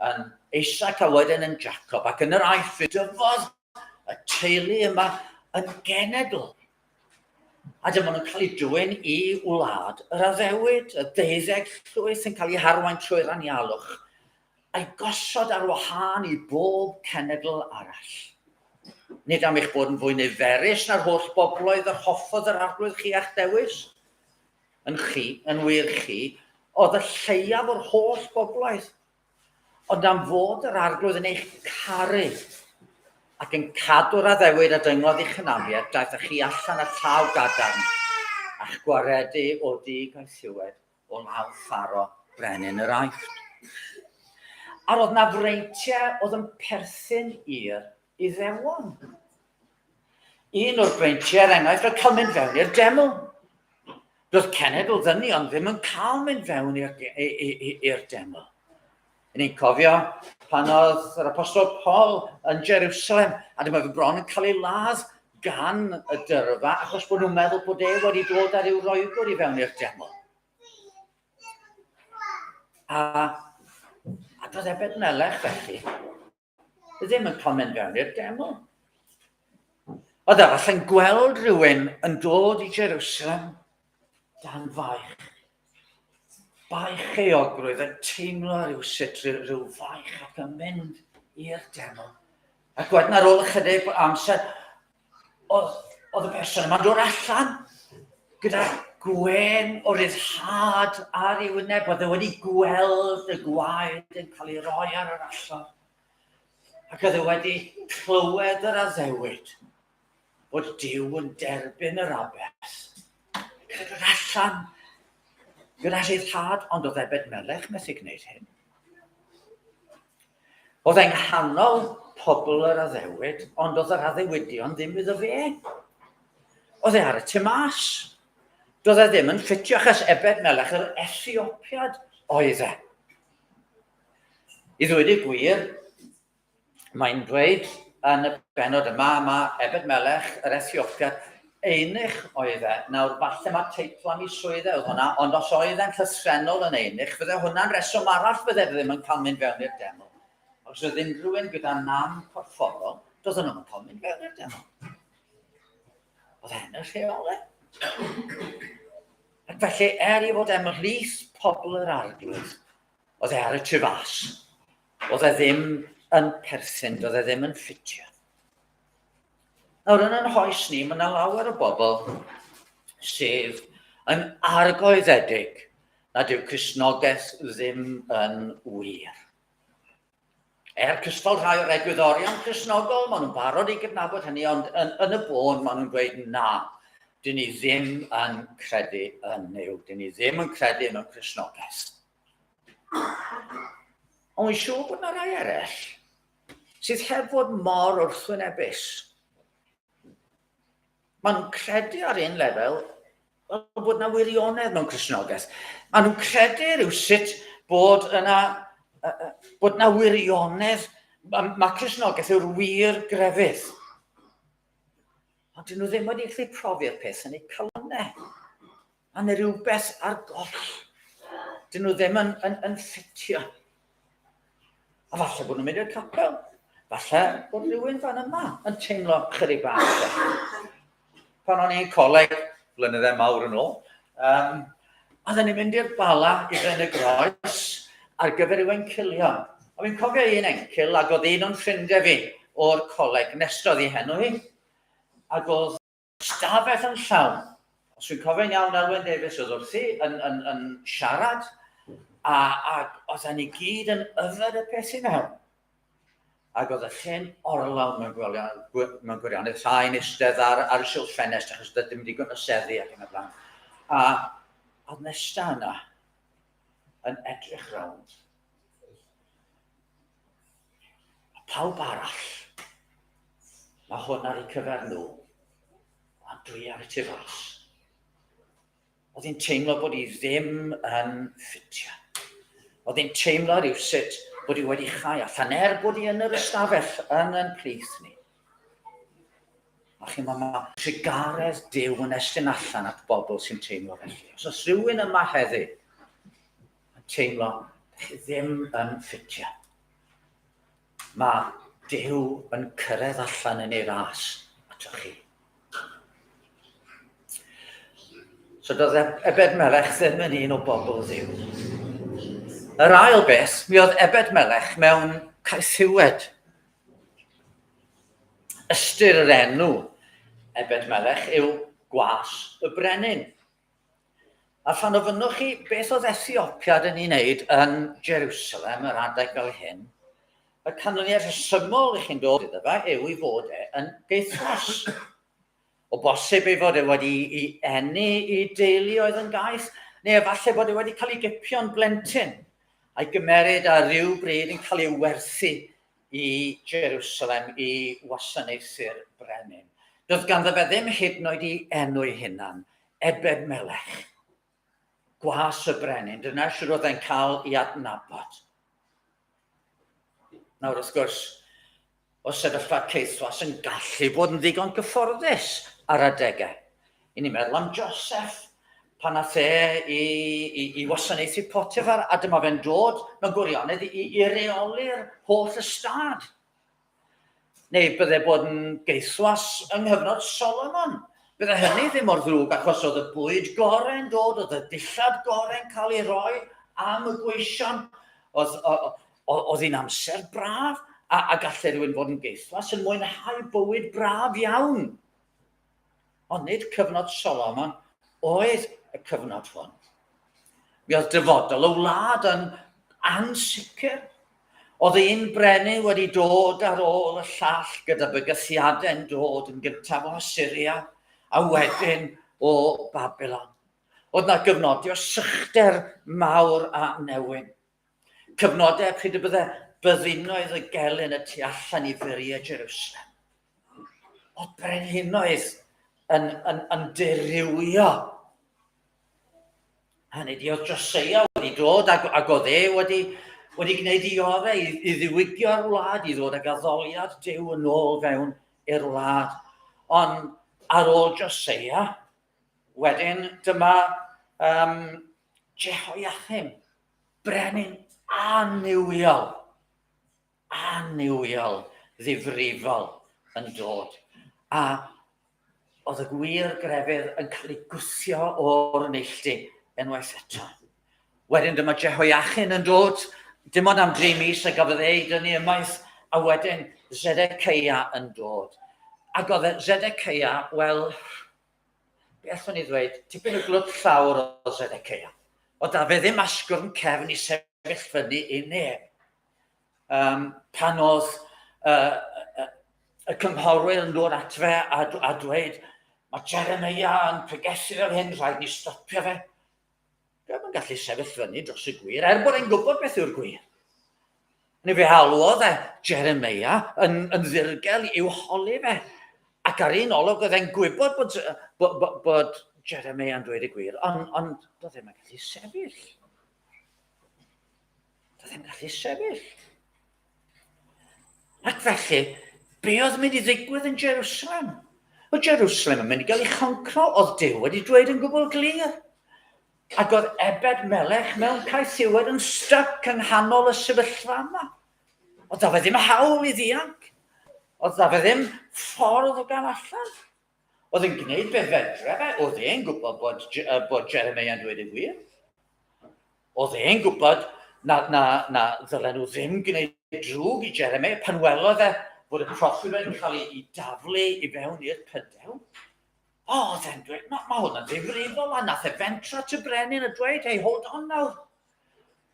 yn Isaac a wedyn yn Jacob, ac yn yr Aifft fe dyfodd y teulu yma yn genedl. A dyma nhw'n cael eu dwyn i wlad yr addewid, y deuddeg llwyth yn cael eu harwain trwy'r anialwch, a'i gosod ar wahân i bob cenedl arall. Nid am eich bod yn fwy niferus na'r holl bobloedd yr hoffodd yr arglwydd chi a'ch dewis, yn chi, yn wir chi, oedd y lleiaf o'r holl bobloedd. Ond am fod yr arglwydd yn eich caru ac yn cadw'r addewid a dyngodd i'ch hynafiad, daeth â chi allan â llaw gadarn a'ch gwaredu o du gaethiwed o law Pharo, brenin yr Aifft. A roedd na freintiau oedd yn perthyn i'r Iddewon. Un o'r breintiau, er enghraifft, oedd cael mynd fewn i'r deml. Doedd cenedl ddynion ddim yn cael mynd fewn i'r deml. Yn ni'n cofio pan oedd yr apostol Paul yn Jerusalem, a dyma fe bron yn cael ei ladd gan y dyrfa, achos bod nhw'n meddwl bod e wedi dod ar ryw roegwr i fewn i'r deml. A, a doedd Ebed Melech felly ddim yn cael mynd fewn i'r deml. Oedd arall yn gweld rhywun yn dod i Jerusalem dan faich. Baich euogrwydd yn teimlo rhywsut rhyw, rhyw faich ac yn mynd i'r deml. Ac wedyn ar ôl ychydig amser, oedd, oedd y person yma'n dod allan gyda gwên o ryddhad ar ei wyneb, oedd e wedi gweld y gwaed yn cael ei roi ar yr allor. Ac oedd e wedi clywed yr addewid bod Duw yn derbyn yr aberth. Ac oedd dod allan gyda rhyddhad, ond oedd Ebed Melech methu gwneud hyn. Oedd e'n nghanol pobl yr addewid, ond oedd yr addewidion ddim iddo fe. Oedd e ar y tu mas. Doedd e ddim yn ffitio achos Ebed Melech yr Ethiopiad oedd e. I ddweud y gwir, mae'n dweud yn y benod yma, mae Ebed Melech yr Ethiopiad, eunuch oedd e. Nawr, falle mae teitl am ei swydd e oedd hwnna, ond os oedd e'n llythrennol yn eunuch, fydde hwnna'n reswm arall fydde fe ddim yn cael mynd fewn i'r deml. Os oedd unrhyw un gyda nam corfforol, doedden nhw'n cael mynd fewn i'r deml. Oedd e'n y rheolau. Ac felly, er i fod e ymhlith pobl yr arglwydd, oedd e ar y tu fas. Oedd e ddim yn perthyn, doedd e ddim yn ffitio. Nawr, yn ein hoes ni, mae yna lawer o bobl sydd yn argoeddedig nad yw Cristnogaeth ddim yn wir. Er cystal rhai o'r egwyddorion Cristnogol, maen nhw'n barod i gydnabod hynny, ond yn, yn y bôn maen nhw'n dweud na, dyn ni ddim yn credu yn Nuw, dyn ni ddim yn credu mewn Cristnogaeth. Ond wy'n siŵr bod yna rai eraill sydd heb fod mor wrthwynebus. Maen nhw'n credu ar un lefel bod yna wirionedd mewn Cristnogaeth. Maen nhw'n credu rhywsut bod yna, bod yna wirionedd, mae, mae Cristnogaeth yw'r wir grefydd. Ond dyn nhw ddim wedi gallu profi'r peth yn eu calonnau. Mae yna rhywbeth ar goll. Dyn nhw ddim yn, yn, yn ffitio. A falle bod nhw'n mynd i'r capel. Falle bod rhywun fan yma yn teimlo chydig bach. Pan o'n i'n coleg, blynydde mawr yn ôl, um, oedden ni'n mynd i'r Bala i Bryn y Groes ar gyfer i'w encilion. A fi'n cofio un encil, ac oedd un o'n ffrindiau fi o'r coleg, Nestor oedd ei henw hi, ac oedd Stafell yn llawn. Os dwi'n cofio'n iawn, Elwen Davies oedd wrthi yn, yn, yn siarad, a, ac oedden ni gyd yn yfed y peth i mewn. Ac oedd y lle'n orlawn mewn, gwirion, mewn gwirionedd, rhai'n eistedd ar, ar y silff ffenest achos doedd dim digon o seddi ac yn y blaen. A oedd Nesta yna yn edrych rownd. A pawb arall, mae hwn ar eu cyfer nhw, a dwi ar y tu fas. Oedd hi'n teimlo bod hi ddim yn ffitio. Oedd hi'n teimlo rhywsut Bod hi wedi chau allan, er bod hi yn yr ystafell yn yn plith ni. A chi'n meddwl, mae trugaredd Duw yn estyn allan at bobl sy'n teimlo felly. Os oes rhywun yma heddi yn teimlo, chi ddim yn ffitio. Mae Duw yn cyrraedd allan yn ei ras atoch chi. So doedd Ebed Melech ddim yn un o bobl Dduw. Yr ail beth, mi oedd Ebed Melech mewn caethiwed. Ystyr yr enw Ebed Melech yw gwas y brenin. A phan ofynnwch chi beth oedd Ethiopiad yn ei wneud yn Jerusalem yr adeg fel hyn, y canlyniad rhesymol i chi'n dod iddo fe yw ei fod e yn gaethwas. O bosib ei fod e wedi ei eni i deulu oedd yn gaeth, neu efallai bod e wedi cael ei gipio'n blentyn a'i gymeryd ar ryw bryd yn cael ei werthu i Jerusalem i wasanaethu'r brenin. Doedd ganddo fe ddim hyd yn oed ei enw ei hunan, Ebed Melech, gwas y brenin, dyna sydd oedd e'n cael ei adnabod. Nawr, wrth gwrs, o sefyllfa ceithwas yn gallu bod yn ddigon gyfforddus ar adegau. I ni'n meddwl am Joseph, pan nath e i, i, i wasanaethu Potiphar, a dyma fe'n dod mewn gwirionedd i, i reoli'r holl ystâd. Neu bydde bod yn geithwas yng nghyfnod Solomon. Bydde hynny ddim mor ddrwg achos oedd y bwyd gorau'n dod, oedd y dillad gorau'n cael ei roi am y gweision. Oedd, oedd hi'n amser braf a, a gallai rhywun fod yn geithwas yn mwynhau bywyd braf iawn. Ond nid cyfnod Solomon oedd y cyfnod hwn. Mi oedd dyfodol y wlad yn ansicr. Oedd un brenin wedi dod ar ôl y llall gyda bygythiadau'n dod yn gyntaf o Assyria a wedyn o Babylon. Oedd na gyfnodi o sychder mawr a newyn. Cyfnodau pryd y bydde byddinoedd y gelyn y tu allan i furiau Jerusalem. Oedd brenhinoedd yn, yn, yn dirywio. Hynny di, oedd Joseia wedi dod ac, ac oedd e wedi, wedi gwneud i orau i, i ddiwygio'r wlad, i ddod ag addoliad Duw yn ôl fewn i'r wlad. Ond ar ôl Joseia, wedyn dyma um, Jehoiachim, brenin annuwiol, annuwiol ddifrifol yn dod. A oedd y gwir grefydd yn cael ei gwthio o'r neilltu unwaith eto. Wedyn dyma Jehoiachin yn dod, dim ond am dri mis a gafodd ei dynnu ymaith, a wedyn Zedekeia yn dod. Ac oedd Zedekeia, wel, Be allwn ni ddweud? Tipyn o glwt llawr o Zedekeia. O da fe ddim asgwrn cefn i sefyll fyny i neb. Um, pan oedd uh, y cynghorwyr yn dod at fe a, a dweud, mae Jeremiah yn pregethu fel hyn, rhaid ni stopio fe. Dwi'm yn gallu sefyll fyny dros y gwir, er bod e'n gwybod beth yw'r gwir. Neu fe alwodd e Jeremiah yn, yn ddirgel i'w holi fe. Ac ar un olwg oedd e'n gwybod bod, bod, bod, bod Jeremiah yn dweud y gwir, ond, ond doedd ddim yn gallu sefyll. Doedd ddim yn gallu sefyll. Ac felly, be oedd yn mynd i ddigwydd yn Jerusalem? Oedd Jerusalem yn mynd i gael ei choncro, oedd Duw wedi dweud yn gwbl glir. Ac oedd Ebed Melech mewn caethiwed yn styc yng nghanol y sefyllfa yma. Oedd da fe ddim hawl i ddianc. Oedd da fe ddim ffordd o gael allan. Oedd yn gwneud be fedre fe, oedd e'n gwybod bod, bod Jeremiah yn dweud y gwir. Oedd e'n gwybod na, na, na ddylen nhw ddim gwneud drwg i Jeremiah pan welodd e fod y proffwyd yn cael ei daflu i fewn i'r pydew. O, oedd e'n dweud, mae ma hwn yn ddifrifol, a nath e fentro at y brenin a dweud, hey, hold on nawr.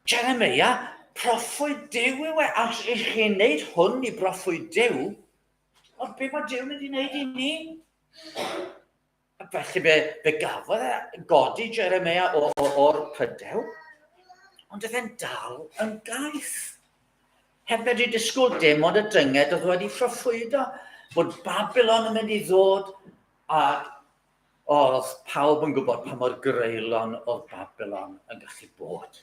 Jeremiah, proffwyd Duw yw e, a ych chi'n neud hwn i broffwyd Duw, Ond be mae Duw mynd i wneud i ni? Ac felly fe, fe gafodd e godi Jeremia o'r pydew, ond oedd e'n dal yn gaeth. Heb medru disgwyl dim ond y dynged oedd wedi phroffwydo bod Babylon yn mynd i ddod a oedd pawb yn gwybod pa mor greulon oedd Babylon yn gallu bod.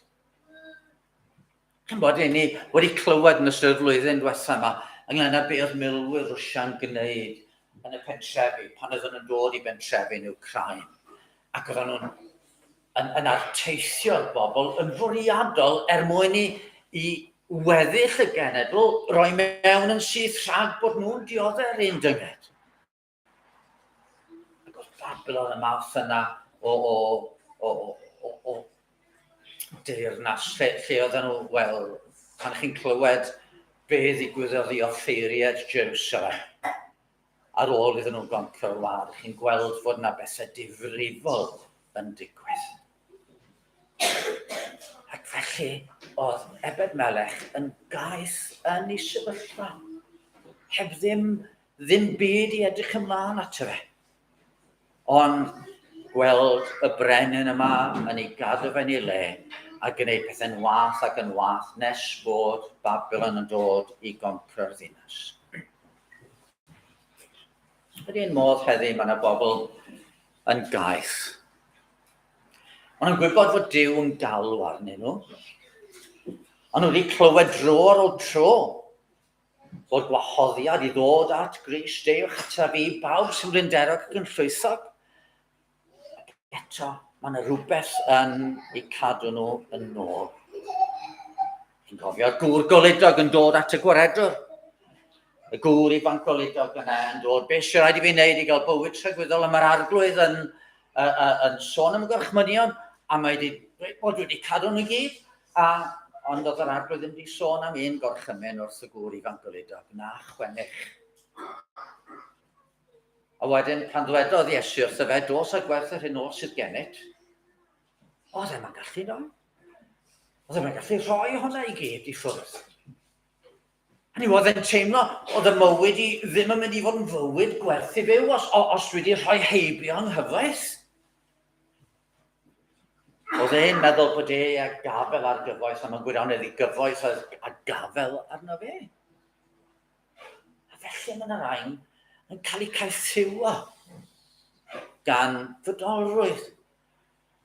Chi'n bod, ni wedi clywed yn ystod y flwyddyn diwethaf yma ynglyn â be oedd milwyr Rwsia'n gwneud yn y pentrefi pan oedden nhw'n dod i bentrefi yn Wcráin. Ac oedden nhw'n yn, yn arteithio'r bobl yn fwriadol er mwyn i, i weddill y genedl roi mewn yn syth rhag bod nhw'n dioddau'r un dynged. Ac oedd Babylon y math yna o, o, o, o, o deyrnas lle, lle oedden nhw, wel, pan chi'n clywed be ddigwyddodd i offeiriad Jerusalem ar ôl iddyn nhw goncro'r wlad, chi'n gweld fod yna bethau difrifol yn digwydd. Ac felly oedd Ebed Melech yn gaeth yn ei sefyllfa, heb ddim Ddim byd i edrych ymlaen ato fe. Ond gweld y brenin yma yn ei gadw fe'n ei le a gwneud pethau'n wath ac yn wath nes bod Babylon yn dod i goncro'r ddinas. Yr un modd heddi mae yna bobl yn gaeth. Maen nhw'n gwybod fod Duw yn galw arnyn nhw. Ond nhw wedi clywed dro ar ôl tro Fod gwahoddiad i ddod at Grist, deuwch ataf fi, bawb sy'n flinderog ac yn llwythog. Ac eto, mae yna rhywbeth yn eu cadw nhw yn ôl. Chi'n cofio'r gŵr goludog yn dod at y gwaredwr? Y gŵr ifanc goludog yna yn dod, beth sy'n rhaid i fi wneud i gael bywyd tragwyddol? A mae'r arglwydd yn, uh, uh, yn sôn am y gorchmynion, a mae wedi dweud bod wedi cadw nhw i gyd. A, ond oedd yr arglwydd ddim wedi sôn am un gorchymyn wrth y gŵr ifanc goludog, na chwennych. A wedyn, pan ddwedodd Iesu wrtho fe, dos a gwerth yr hyn oll sydd gennyt, oedd e'n gallu rhoi. Oedd e'n gallu rhoi hwnna i gyd i ffwrdd. Hynny yw, oedd e'n teimlo, oedd y mywyd i ddim yn mynd i fod yn fywyd gwerth i fyw os, os dwi wedi rhoi heibio yng nghyfoeth. Oedd e'n meddwl bod e a gafel ar gyfoeth, a mewn gwirionedd i gyfoeth oedd a gafel arno fe. A felly mae yna rhain yn cael eu caethiwo gan fydolrwydd,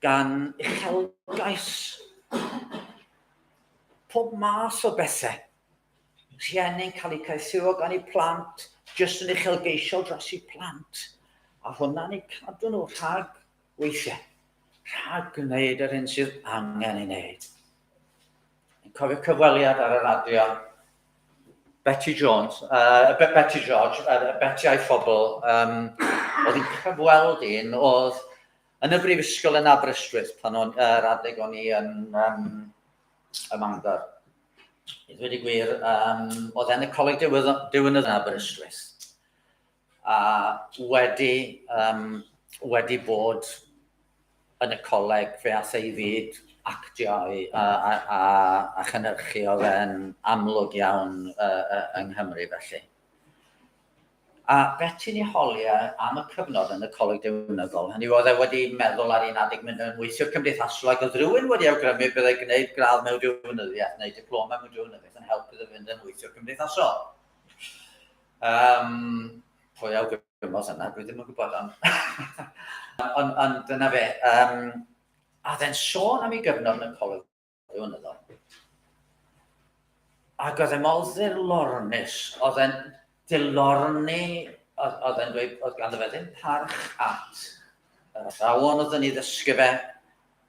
gan uchelgais, pob math o bethau. Rhieni'n cael eu caethiwo gan eu plant, jyst yn uchelgeisiol dros eu plant. A hwnna'n eu cadw nhw rhag weithiau, rhag gwneud yr hyn sydd angen ei wneud. Yn cofio cyfweliad ar y radio, Betty Jones, Betty George, Betty a'i phobl, um, oedd hi'n cyfweld un oedd yn y brifysgol yn Aberystwyth pan o'n, yr adeg o'n i yn um, ym Mangor. I ddweud y gwir, um, oedd e'n y Coleg Diwynydd yn Aberystwyth. A wedi, um, wedi bod yn y coleg, fe ath ei fyd actio a, a, a, a chynhyrchu oedd e'n amlwg iawn uh, yng Nghymru felly. A Betty'n ei holi e am y cyfnod yn y coleg diwynyddol, hynny yw oedd e wedi meddwl ar un adeg mynd yn weithiwr cymdeithasol ac oedd rhywun wedi awgrymu byddai gwneud gradd mewn diwinyddiaeth neu diploma mewn diwinyddiaeth yn helpu iddo fynd yn weithiwr cymdeithasol. Um, pwy awgrymodd yna, dwi ddim yn gwybod, ond on, on, dyna fe. Um, a dde'n sôn am ei gyfnod yn y coleg ddiwynyddol. Ac oedd e mor ddilornus, oedd e'n dilorni, oedd e'n dweud, oedd ganddo fe ddim parch at yr athrawon oedd yn ei ddysgu fe,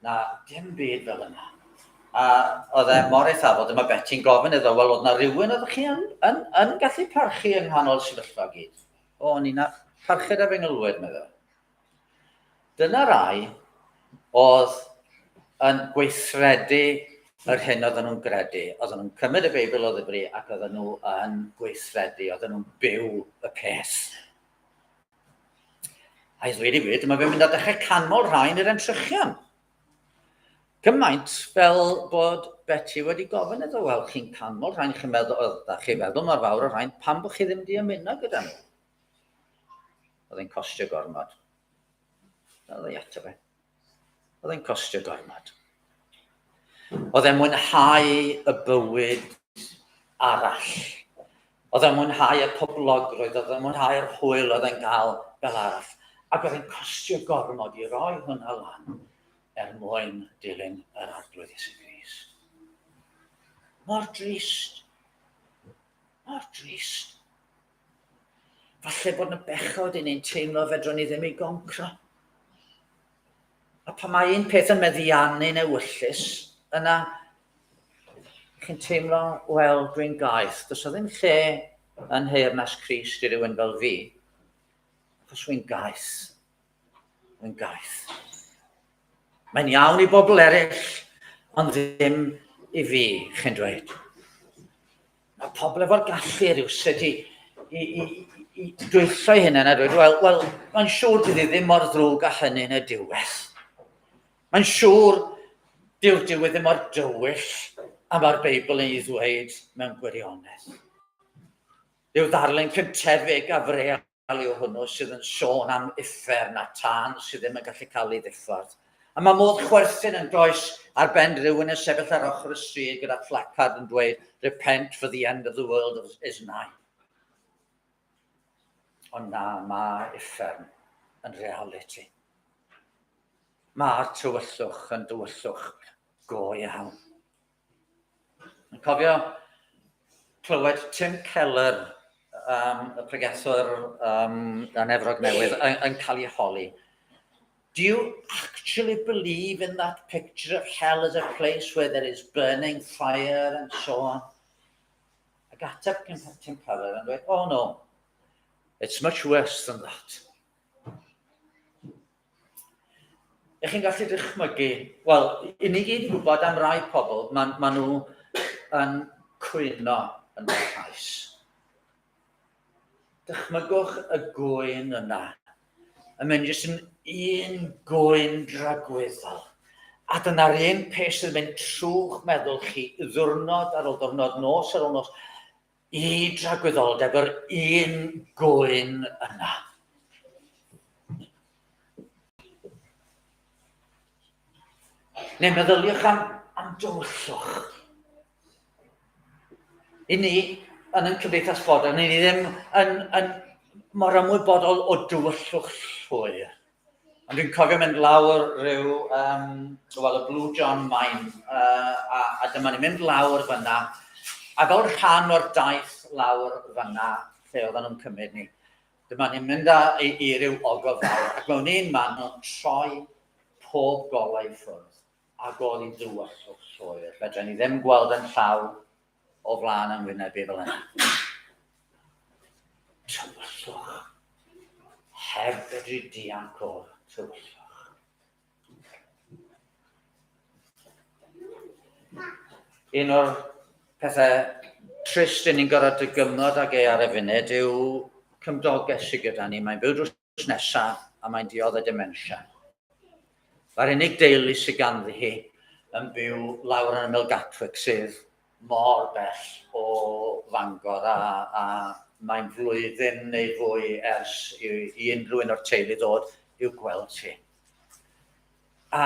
na dim byd fel yna. A oedd e mor eithafol, dyma Betty'n gofyn iddo, wel, oedd na rhywun oedd chi yn, yn, yn gallu parchu yng nghanol sefyllfa gyd? O, o'n i'n parchud efengylwyr, meddwl. Dyna rai oedd yn gweithredu yr hyn oedden nhw'n gredu. Oedden nhw'n cymryd y Beibl o ddifri ac oedden nhw yn gweithredu, oedden nhw'n byw y peth. A i ddweud y gwir, dyma fe'n mynd a dechrau canmol rhain i'r entrychion. Gymaint fel bod Betty wedi gofyn iddo, wel, chi'n canmol rhain, chi'n meddwl, oedd chi'n feddwl mor fawr o rhain, pam bod chi ddim wedi ymuno gyda nhw? Oedd e'n costio gormod. Oedd ei ateb e. Oedd e'n costio gormod. Oedd e'n mwynhau y bywyd arall. Oedd e'n mwynhau y poblogrwydd, oedd e'n mwynhau'r hwyl oedd e'n gael fel arall. Ac oedd e'n costio gormod i roi hwnna lan er mwyn dilyn yr Arglwydd Iesu Grist. Mor drist. Mor drist. Falle bod yna bechod i ni'n teimlo fedrwn ni ddim ei goncro. A pan mae un peth yn meddiannu'n ewyllys, yna chi'n teimlo, wel, dwi'n gaeth. Does o ddim lle yn nheyrnas Crist i rywun fel fi, achos wy'n gaeth. Wy'n gaeth. Mae'n iawn i bobl eraill, ond ddim i fi, chi'n dweud. Mae pobl efo'r gallu rhywsut i, i, i, i dwyllo eu hunain a dweud, wel, wel, mae'n siŵr dydd i ddim mor ddrwg â hynny yn y diwedd. Mae'n siŵr dyw'r diwedd ddim mor dywyll a mae'r Beibl yn ei ddweud mewn gwirionedd. Rhyw ddarlun cyntefig a freal yw hwnnw sydd yn sôn am uffern a tân sydd ddim yn gallu cael ei ddiffodd. A mae modd chwerthin yn does ar ben rhywun yn sefyll ar ochr y stryd gyda phlacard yn dweud Repent for the end of the world is nigh. Ond na, mae uffern yn realiti. Mae'r tywyllwch yn dywyllwch go iawn. Yn cofio clywed Tim Keller, um, y pregethwr um, yn Efrog Newydd, yn, yn cael ei holi. Do you actually believe in that picture of hell as a place where there is burning fire and so on? Ac ateb Tim Keller yn dweud, oh no, it's much worse than that. Ych chi'n gallu dychmygu, wel, i ni gyd yn gwybod am rai pobl, maen ma nhw yn cwyno yn barhaus. Dychmygwch y gŵyn yna, yn mynd jyst yn un gŵyn dragwyddol. A dyna'r un peth sydd yn mynd trwy'ch meddwl chi ddiwrnod ar ôl diwrnod, nos ar ôl nos, i dragwyddoldeb yr un gŵyn yna. Neu meddyliwch am, am dywyllwch. I ni, yn ein cymdeithas fodern, i ni ddim yn, yn mor ymwybodol o dywyllwch llwyr. Ond dwi'n cofio mynd lawr rhyw, um, wel, y Blue John Mine, uh, a, a dyma ni'n mynd lawr fyna, a fel rhan o'r daith lawr fyna, lle oedden nhw'n cymryd ni, dyma ni'n mynd â, i, i ryw ogof fawr, ac mewn un man nhw'n troi pob golau i ffwrdd, ac oedd hi'n dywyllwch llwyr. Fedra ni ddim gweld yn llaw o flaen yn wyneb i fel yna. Tywyllwch. Heb fedru dianc o'r tywyllwch. Un o'r pethau trist yn ni'n gorfod dygymod ag e ar y funud yw cymdogaeth sydd gyda ni. Mae'n byw drws nesaf a mae'n dioddef dementia. Mae'r unig deulu sydd ganddi hi yn byw lawr yn ymyl Gatwick sydd mor bell o Fangor a, a mae'n flwyddyn neu fwy ers i, i unrhyw un o'r teulu ddod i'w gweld hi. A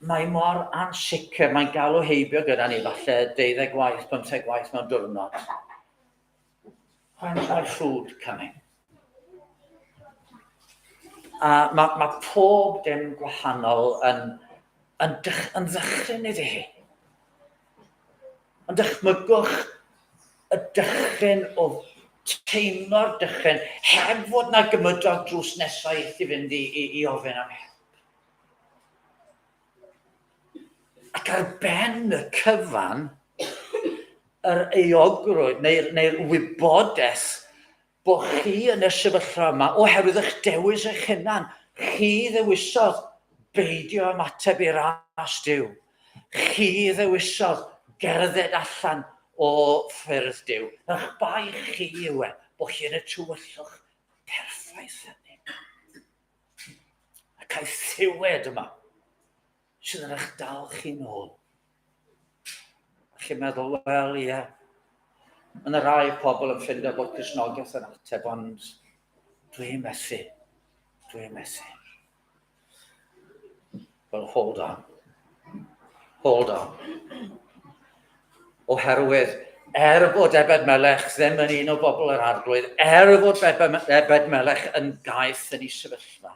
mae mor ansicr, mae'n galw heibio gyda ni falle deuddeg gwaith, pymtheg gwaith mewn diwrnod. When's my food coming? A mae, mae pob dim gwahanol yn, yn, dych, yn ddychryn iddi hi. Ond dychmygwch y dychryn o teimlo'r dychryn heb fod na gymydog drws nesaf i chi fynd i, i, i ofyn am help. Ac ar ben y cyfan, yr euogrwydd neu'r neu wybodaeth bod chi yn y sefyllfa yma oherwydd eich dewis eich hunan. Chi ddewisodd beidio ymateb i ras Duw. Chi ddewisodd gerdded allan o ffyrdd Duw. Eich bai chi yw e, bod chi yn y tywyllwch perffaith hynny. Y caethiwed yma sydd yn eich dal chi nôl. A chi'n meddwl, wel, ie, mae yna rai pobl yn ffindo bod Cristnogaeth yn ateb, ond dwi'n methu. Dwi'n methu. Well, hold on. Hold on. Oherwydd, er bod Ebed Melech ddim yn un o bobl yr arglwydd, er fod Ebed Melech yn gaeth yn ei sefyllfa,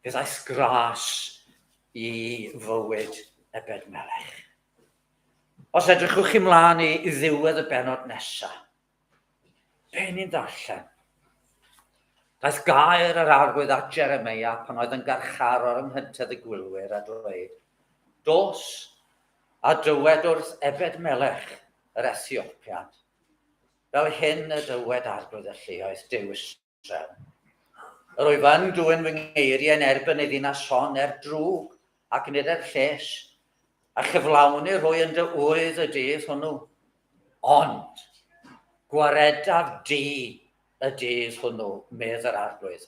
fe ddaeth gras i fywyd Ebed Melech. Os edrychwch chi mlaen i ddiwedd y bennod nesaf, be ni'n ddarllen? Daeth gair yr arglwydd at Jeremeia pan oedd yn garcharor yng nghyntedd y gwylwyr a dweud, Dos a dywed wrth Ebed Melech yr Ethiopiad, fel hyn y dywed arglwydd y lluoedd, Duw Israel. Yr wyf yn dwyn fy ngeiriau yn erbyn y ddinas hon er drwg ac nid er lles, a chyflawnir hwy yn dy ŵydd y dydd hwnnw. Ond gwaredaf di y dydd hwnnw, medd yr Arglwydd,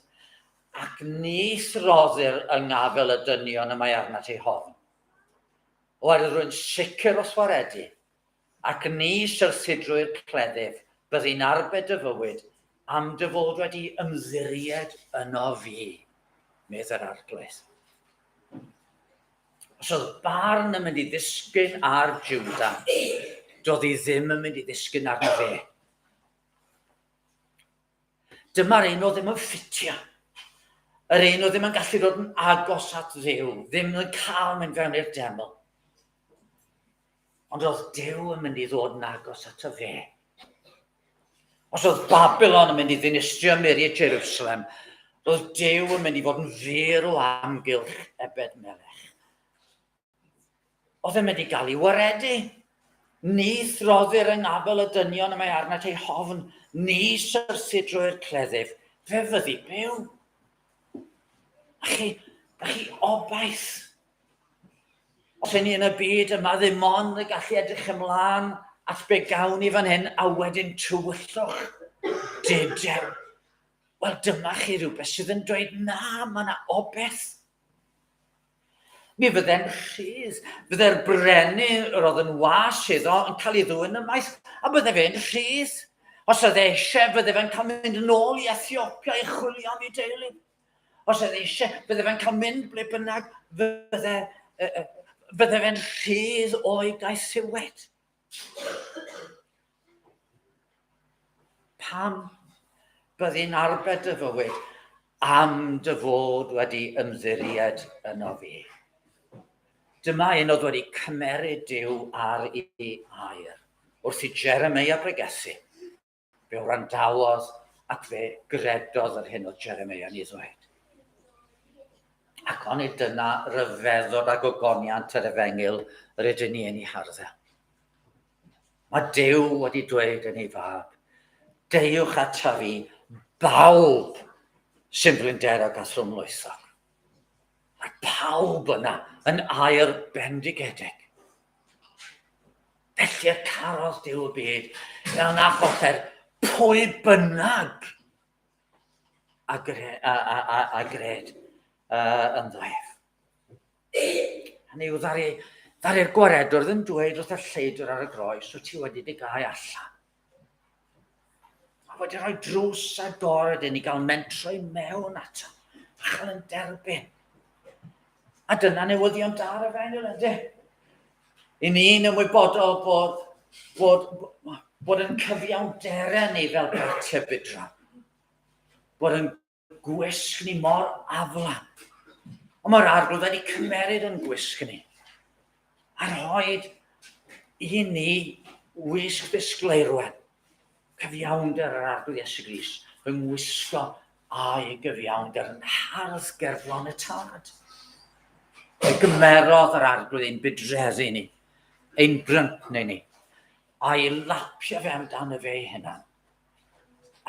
ac nis roddir yng ngafel y dynion y mae arnat eu hofn. Oherwydd rwy'n sicr o'th waredu, ac ni syrthi drwy'r cleddyf, byddi'n arbed dy fywyd, am dy fod wedi ymddiried yno fi, medd yr Arglwydd. Os oedd barn yn mynd i ddisgyn ar Juda, doedd hi ddim yn mynd i ddisgyn arno fe. Dyma'r un oedd ddim yn ffitio. Yr un oedd ddim yn gallu dod yn agos at Dduw, ddim yn cael mynd fewn i'r deml. Ond oedd Duw yn mynd i ddod yn agos ato fe. Os oedd Babylon yn mynd i ddinistrio muriau Jerusalem, oedd Duw yn mynd i fod yn fyr o amgylch Ebed Melech. Oedd e'n mynd i gael ei waredu. Ni throddir yng ngafel y dynion y mae arnat eu hofn, ni syrthi drwy'r cleddyf, fe fyddi byw. A chi, a chi obaith. Os y'n ni yn y byd yma ddim ond y gallu edrych ymlaen at be gawn ni fan hyn a wedyn tywyllwch, dudew. Wel, dyma chi rhywbeth sydd yn dweud na, mae yna obaith. Mi fydde'n rhydd. Fydde'r brenin yr oedd yn was iddo yn cael ei ddwyn ymaith, a bydde fe'n rhydd. Os oedd e eisiau, bydde fe'n cael mynd yn ôl i Ethiopia i chwilio am ei deulu. Os oedd e eisiau, bydde fe'n cael mynd ble bynnag, fydde, bydde fe'n rhydd o'i gaethiwed. Pam byddi'n arbed dy fywyd am dy fod wedi ymddiried yno fi? Dyma un oedd wedi cymeryd Duw ar ei air wrth i Jeremeia bregethu. Fe wrandawodd ac fe gredodd yr hyn oedd Jeremeia'n ei ddweud. Ac onid dyna ryfeddod a gogoniant yr efengyl yr ydyn ni yn ei harddel. Mae Duw wedi dweud yn ei fab, deuwch ata fi, bawb sy'n flinderog a thrwmlwythog. Mae pawb yna yn air bendigedig. Felly y carodd Duw y byd, fel na choller pwy bynnag a, gre, a, a, a, a gred ynddo ef. Hynny yw, ddaru, ddaru'r gwaredwr ddim dweud wrth y lleidr ar y groes, wyt ti wedi dy gau allan. Mae wedi rhoi drws agored i ni gael mentro i mewn ato a chael yn derbyn. A dyna newyddion da ar y fenil, ydy. I ni'n ymwybodol bod, bod, bod yn cyfiawnderau ni fel bartiau bydra. Bod yn gwisg ni mor aflan. Ond mae'r arglwydd wedi cymeryd yn gwisg ni a rhoed i ni wisg ddisgleirwen, cyfiawnder yr arglwydd Iesu Grist, fy ngwisgo a'i gyfiawnder yn hardd gerflon y tad. Fe gymerodd yr arglwydd ein budreddi ni, ein bryntni ni, a'i lapio fe amdano fe ei hunan.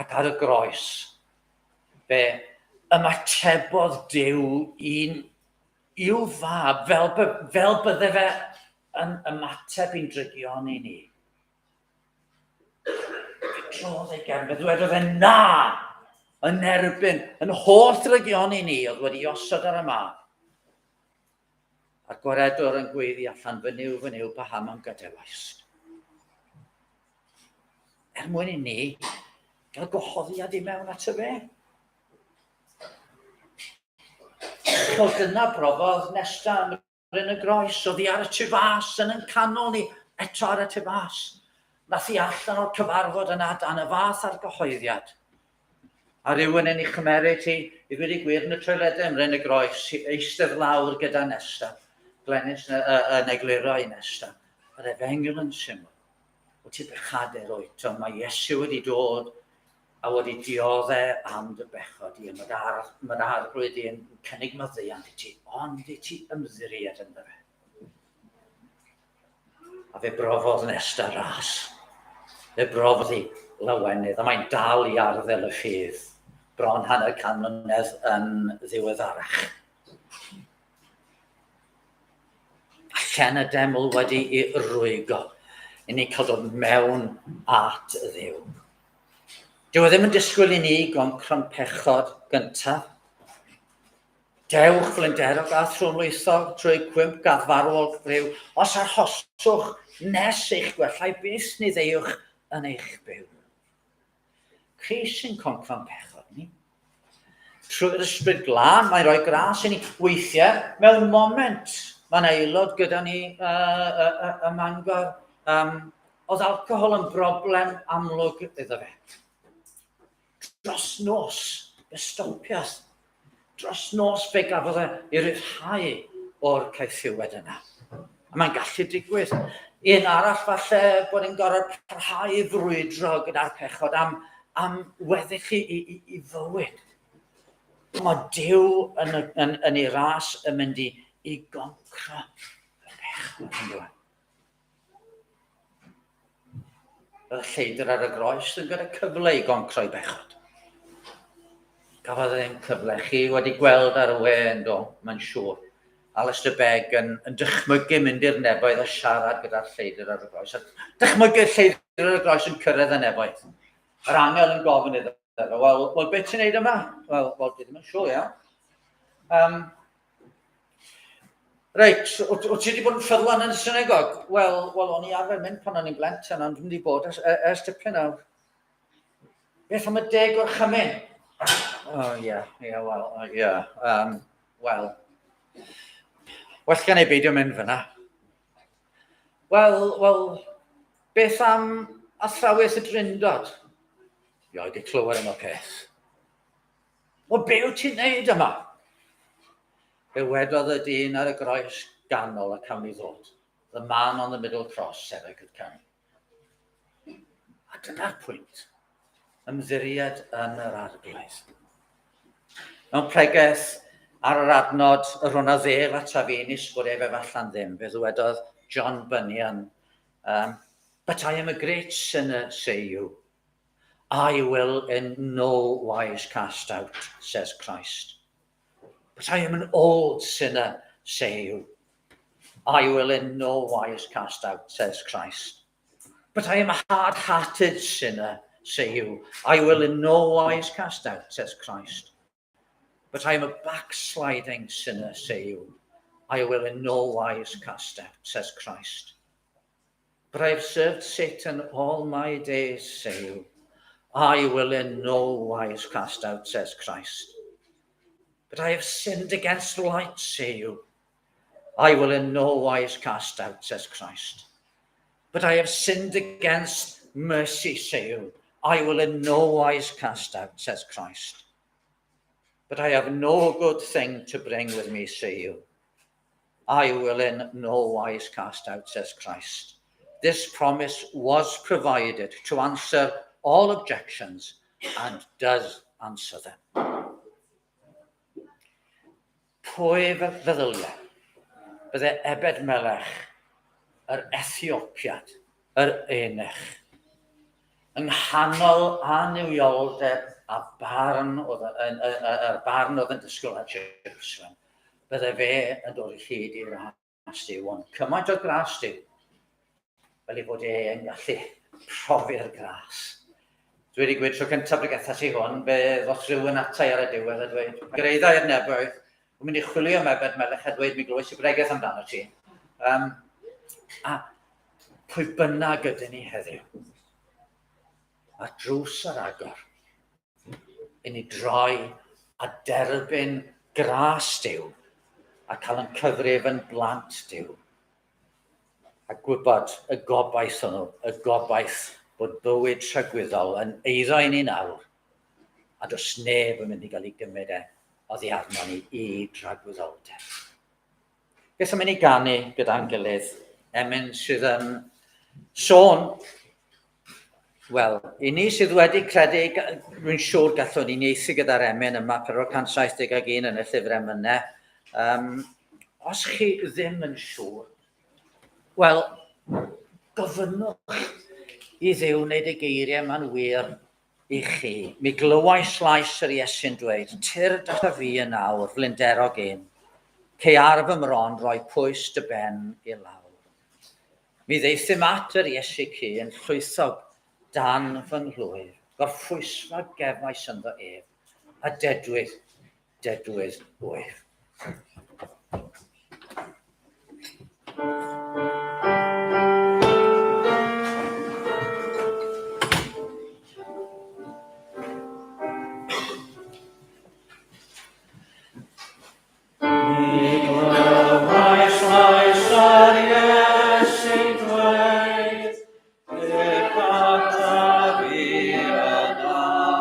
Ac ar y groes, fe ymatebodd Duw i'n i'w fab fel, fel bydde fe yn ymateb i'n drygioni ni. Fe drodd ei gefn, fe ddwedodd e na yn erbyn yn holl drygioni ni oedd wedi osod ar y mab. A'r gwaredwr yn gweiddi allan, fy Nuw, fy Nuw, paham am gadawaist? Er mwyn i ni gael gwahoddiad i mewn ato fe. Chos dyna brofodd Nesta ym Mryn y Groes, oedd hi ar y tu fas yn yn canol ni, eto ar y tu fas. Nath hi allan o'r cyfarfod yna dan y fath argyhoeddiad. A rhywun yn ei chymeryd hi, i ddweud y gwir, yn y toiledau ym Mryn y Groes, i eistedd lawr gyda Nesta. Glenys yn egluro i Nesta. Yr efengyl yn syml. Wyt ti'n bechadur oed, ond mae Iesu wedi dod a wedi diodde am dy bechod di, a mae'r ar, mae arglwydd di yn cynnig maddeuant i ti, ond i ti ymddiried ynddo fe. A fe brofodd Nesta ras. Fe brofodd hi lawenydd, a mae'n dal i arddel y ffydd bron hanner can mlynedd yn ddiweddarach. A llen y deml wedi i rwygo i ni cael dod mewn at Dduw. Dyw e ddim yn disgwyl i ni goncro'n pechod gyntaf. Dewch flinderog a thrwmlwythog trwy gwymp gaddfarwol ryw, os arhoswch nes eich gwellau byth ni ddeuwch yn eich byw. Crist sy'n concro'n pechod ni. Trwy'r Ysbryd Glân, mae'n rhoi gras i ni. Weithiau, mewn moment, mae'n aelod gyda ni uh, uh, uh, ym Mangor. Um, oedd alcohol yn broblem amlwg iddo fe. Dros nos, fe stopiodd. Dros nos fe gafodd e ei ryddhau o'r caethiwed yna. A mae'n gallu digwydd. Un arall falle bod yn gorfod parhau i frwydro gyda'r pechod am, am weddill i, i, i fywyd. Mae Duw yn, yn, yn ei ras yn mynd i, i goncro y pechod yn dweud. Y lleidr ar y groes yn gyda cyfle i goncro'i bechod. Gafodd e ddim cyfle. Chi wedi gweld ar y we yn do, mae'n siŵr. Alistair Begg yn, yn dychmygu mynd i'r nefoedd a siarad gyda'r lleidr ar y groes. A dychmygu'r lleidr ar y groes yn cyrraedd y nefoedd. Yr angel yn gofyn iddo, wel, well, beth ti'n neud yma? Wel, well, dwi ddim yn siŵr, iawn. Um, Reit, wyt ti wedi bod yn ffyddlon yn y synagog? Wel, wel, o'n i arfer mynd pan o'n i'n blentyn, ond dwi'n wedi bod ers, e, ers dipyn nawr. Beth am y deg o'r chymyn? O, oh, ie, yeah, ie, yeah, wel, ie, yeah, um, wel. Well gan ei beidio mynd fyna. Wel, wel, beth am athrawes y Drindod? Ie, wedi clywed am y peth. Wel, be wyt ti'n neud yma? Fe wedodd y dyn ar y groes ganol y cawn i ddod. The man on the middle cross said I could come. A dyna'r pwynt. Ymddiried yn yr arglwydd. Mewn pregeth ar yr adnod yr hwnna ddel ataf fi, nis bod ef efallai'n ddim, fe ddywedodd John Bunyan, um, But I am a great sinner, say you. I will in no wise cast out, says Christ. But I am an old sinner, say you. I will in no wise cast out, says Christ. But I am a hard-hearted sinner, say you. I will in no wise cast out, says Christ. But I am a backsliding sinner, say you. I will in no wise cast out, says Christ. But I have served Satan all my days, say you. I will in no wise cast out, says Christ. But I have sinned against light, say you. I will in no wise cast out, says Christ. But I have sinned against mercy, say you. I will in no wise cast out, says Christ. But I have no good thing to bring with me, say you. I will in no wise cast out, says Christ. This promise was provided to answer all objections and does answer them. Pwy feddyliau bydde Ebed Melech, yr Ethiopiad, yr eunuch, yng nghanol annuwioldeb a barn oedd yn, yr barn oedd yn disgwyl ar Jerusalem, bydde fe yn dod o hyd i ras Duw, ond cymaint o gras Duw, fel ei fod e yn gallu profi'r gras. Dwi wedi gweud tro cyntaf bregethais i hwn, fe ddoth rhywun atai ar y diwedd a dweud, gyraedda i'r neboedd, yn mynd i chwilio am Ebed Melech a dweud mi glywais i bregeth amdano ti. Um, a pwy bynnag ydyn ni heddiw, a drws ar agor, i ni droi a derbyn gras Duw a cael yn cyfrif yn blant Duw a gwybod y gobaith hwnnw, y gobaith bod bywyd tragwyddol yn eiddo i ni nawr a does neb yn mynd i gael ei gymryd e oddi arno ni i dragwyddoldeb. Beth am i ni ganu gyda'n gilydd? Emyn sydd yn sôn, wel, i ni sydd wedi credu, rwy'n siŵr gallwn ni nieithu gyda'r emyn yma, 471 yn y llyfr emynau. Um, os chi ddim yn siŵr, wel, gofynnwch i Dduw wneud y geiriau yma'n wir i chi. Mi glywais lais yr Iesu'n dweud, Tyrd ata fi yn awr, flinderog un. Cei ar fy mron roi pwys dy ben i lawr. Mi ddaethum at yr Iesu cu yn llwythog dan fy nghlwyf, gorffwysfa gefais ynddo ef, a dedwydd, dedwydd wyf. Mi glywais lais yr Iesu'n dweud, Tyrd ataf fi yn awr.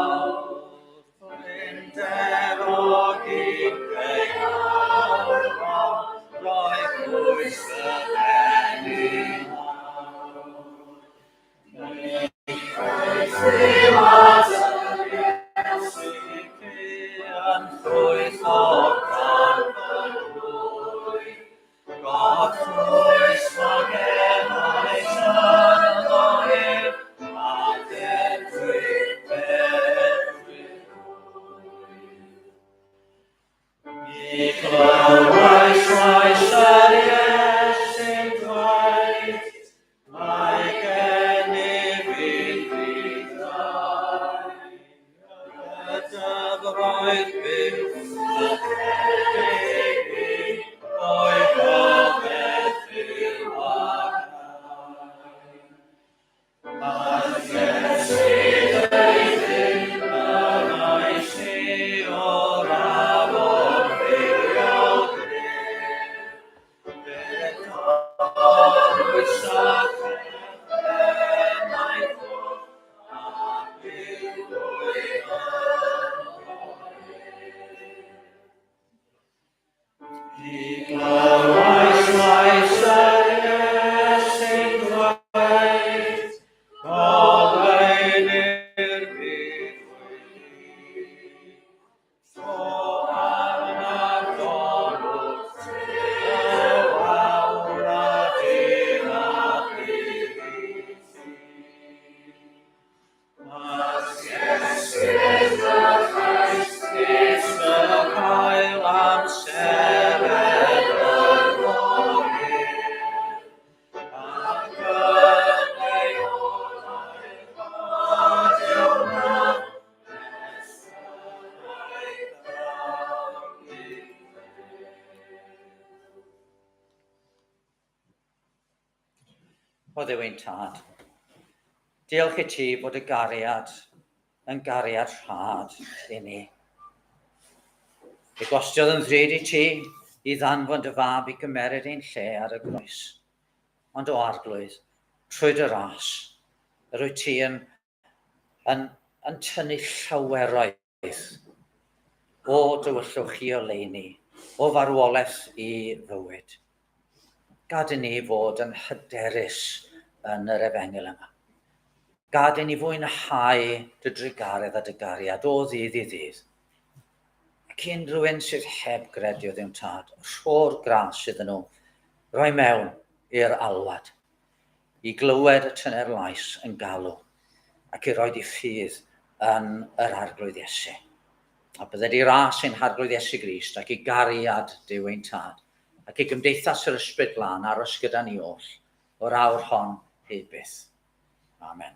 O Dduw ein Tad, diolch i ti bod y gariad yn gariad rhad i ni. Fe gostiodd yn ddrud i ti i ddanfon dy fab i gymeryd ein lle ar y groes. Ond o Arglwydd, trwy dy ras, yr wyt ti yn, yn, yn tynnu llaweroedd o dywyllwch i oleuni, o farwolaeth i fywyd. Gad i ni fod yn hyderus yn yr efengyl yma. Gad i ni fwynhau dy drugaredd a dy gariad o ddydd i ddydd. Ac unrhyw un sydd heb gredu o Dduw'n Tad, rho'r gras iddyn nhw, roi mewn i'r alwad, i glywed y tyner lais yn galw, ac i roi di ffydd yn yr Arglwydd Iesu. A bydded i ras ein Harglwydd Iesu Grist ac i gariad Duw ein Tad, ac i gymdeithas yr Ysbryd Glân aros gyda ni oll, o'r awr hon hyd byth. Amen.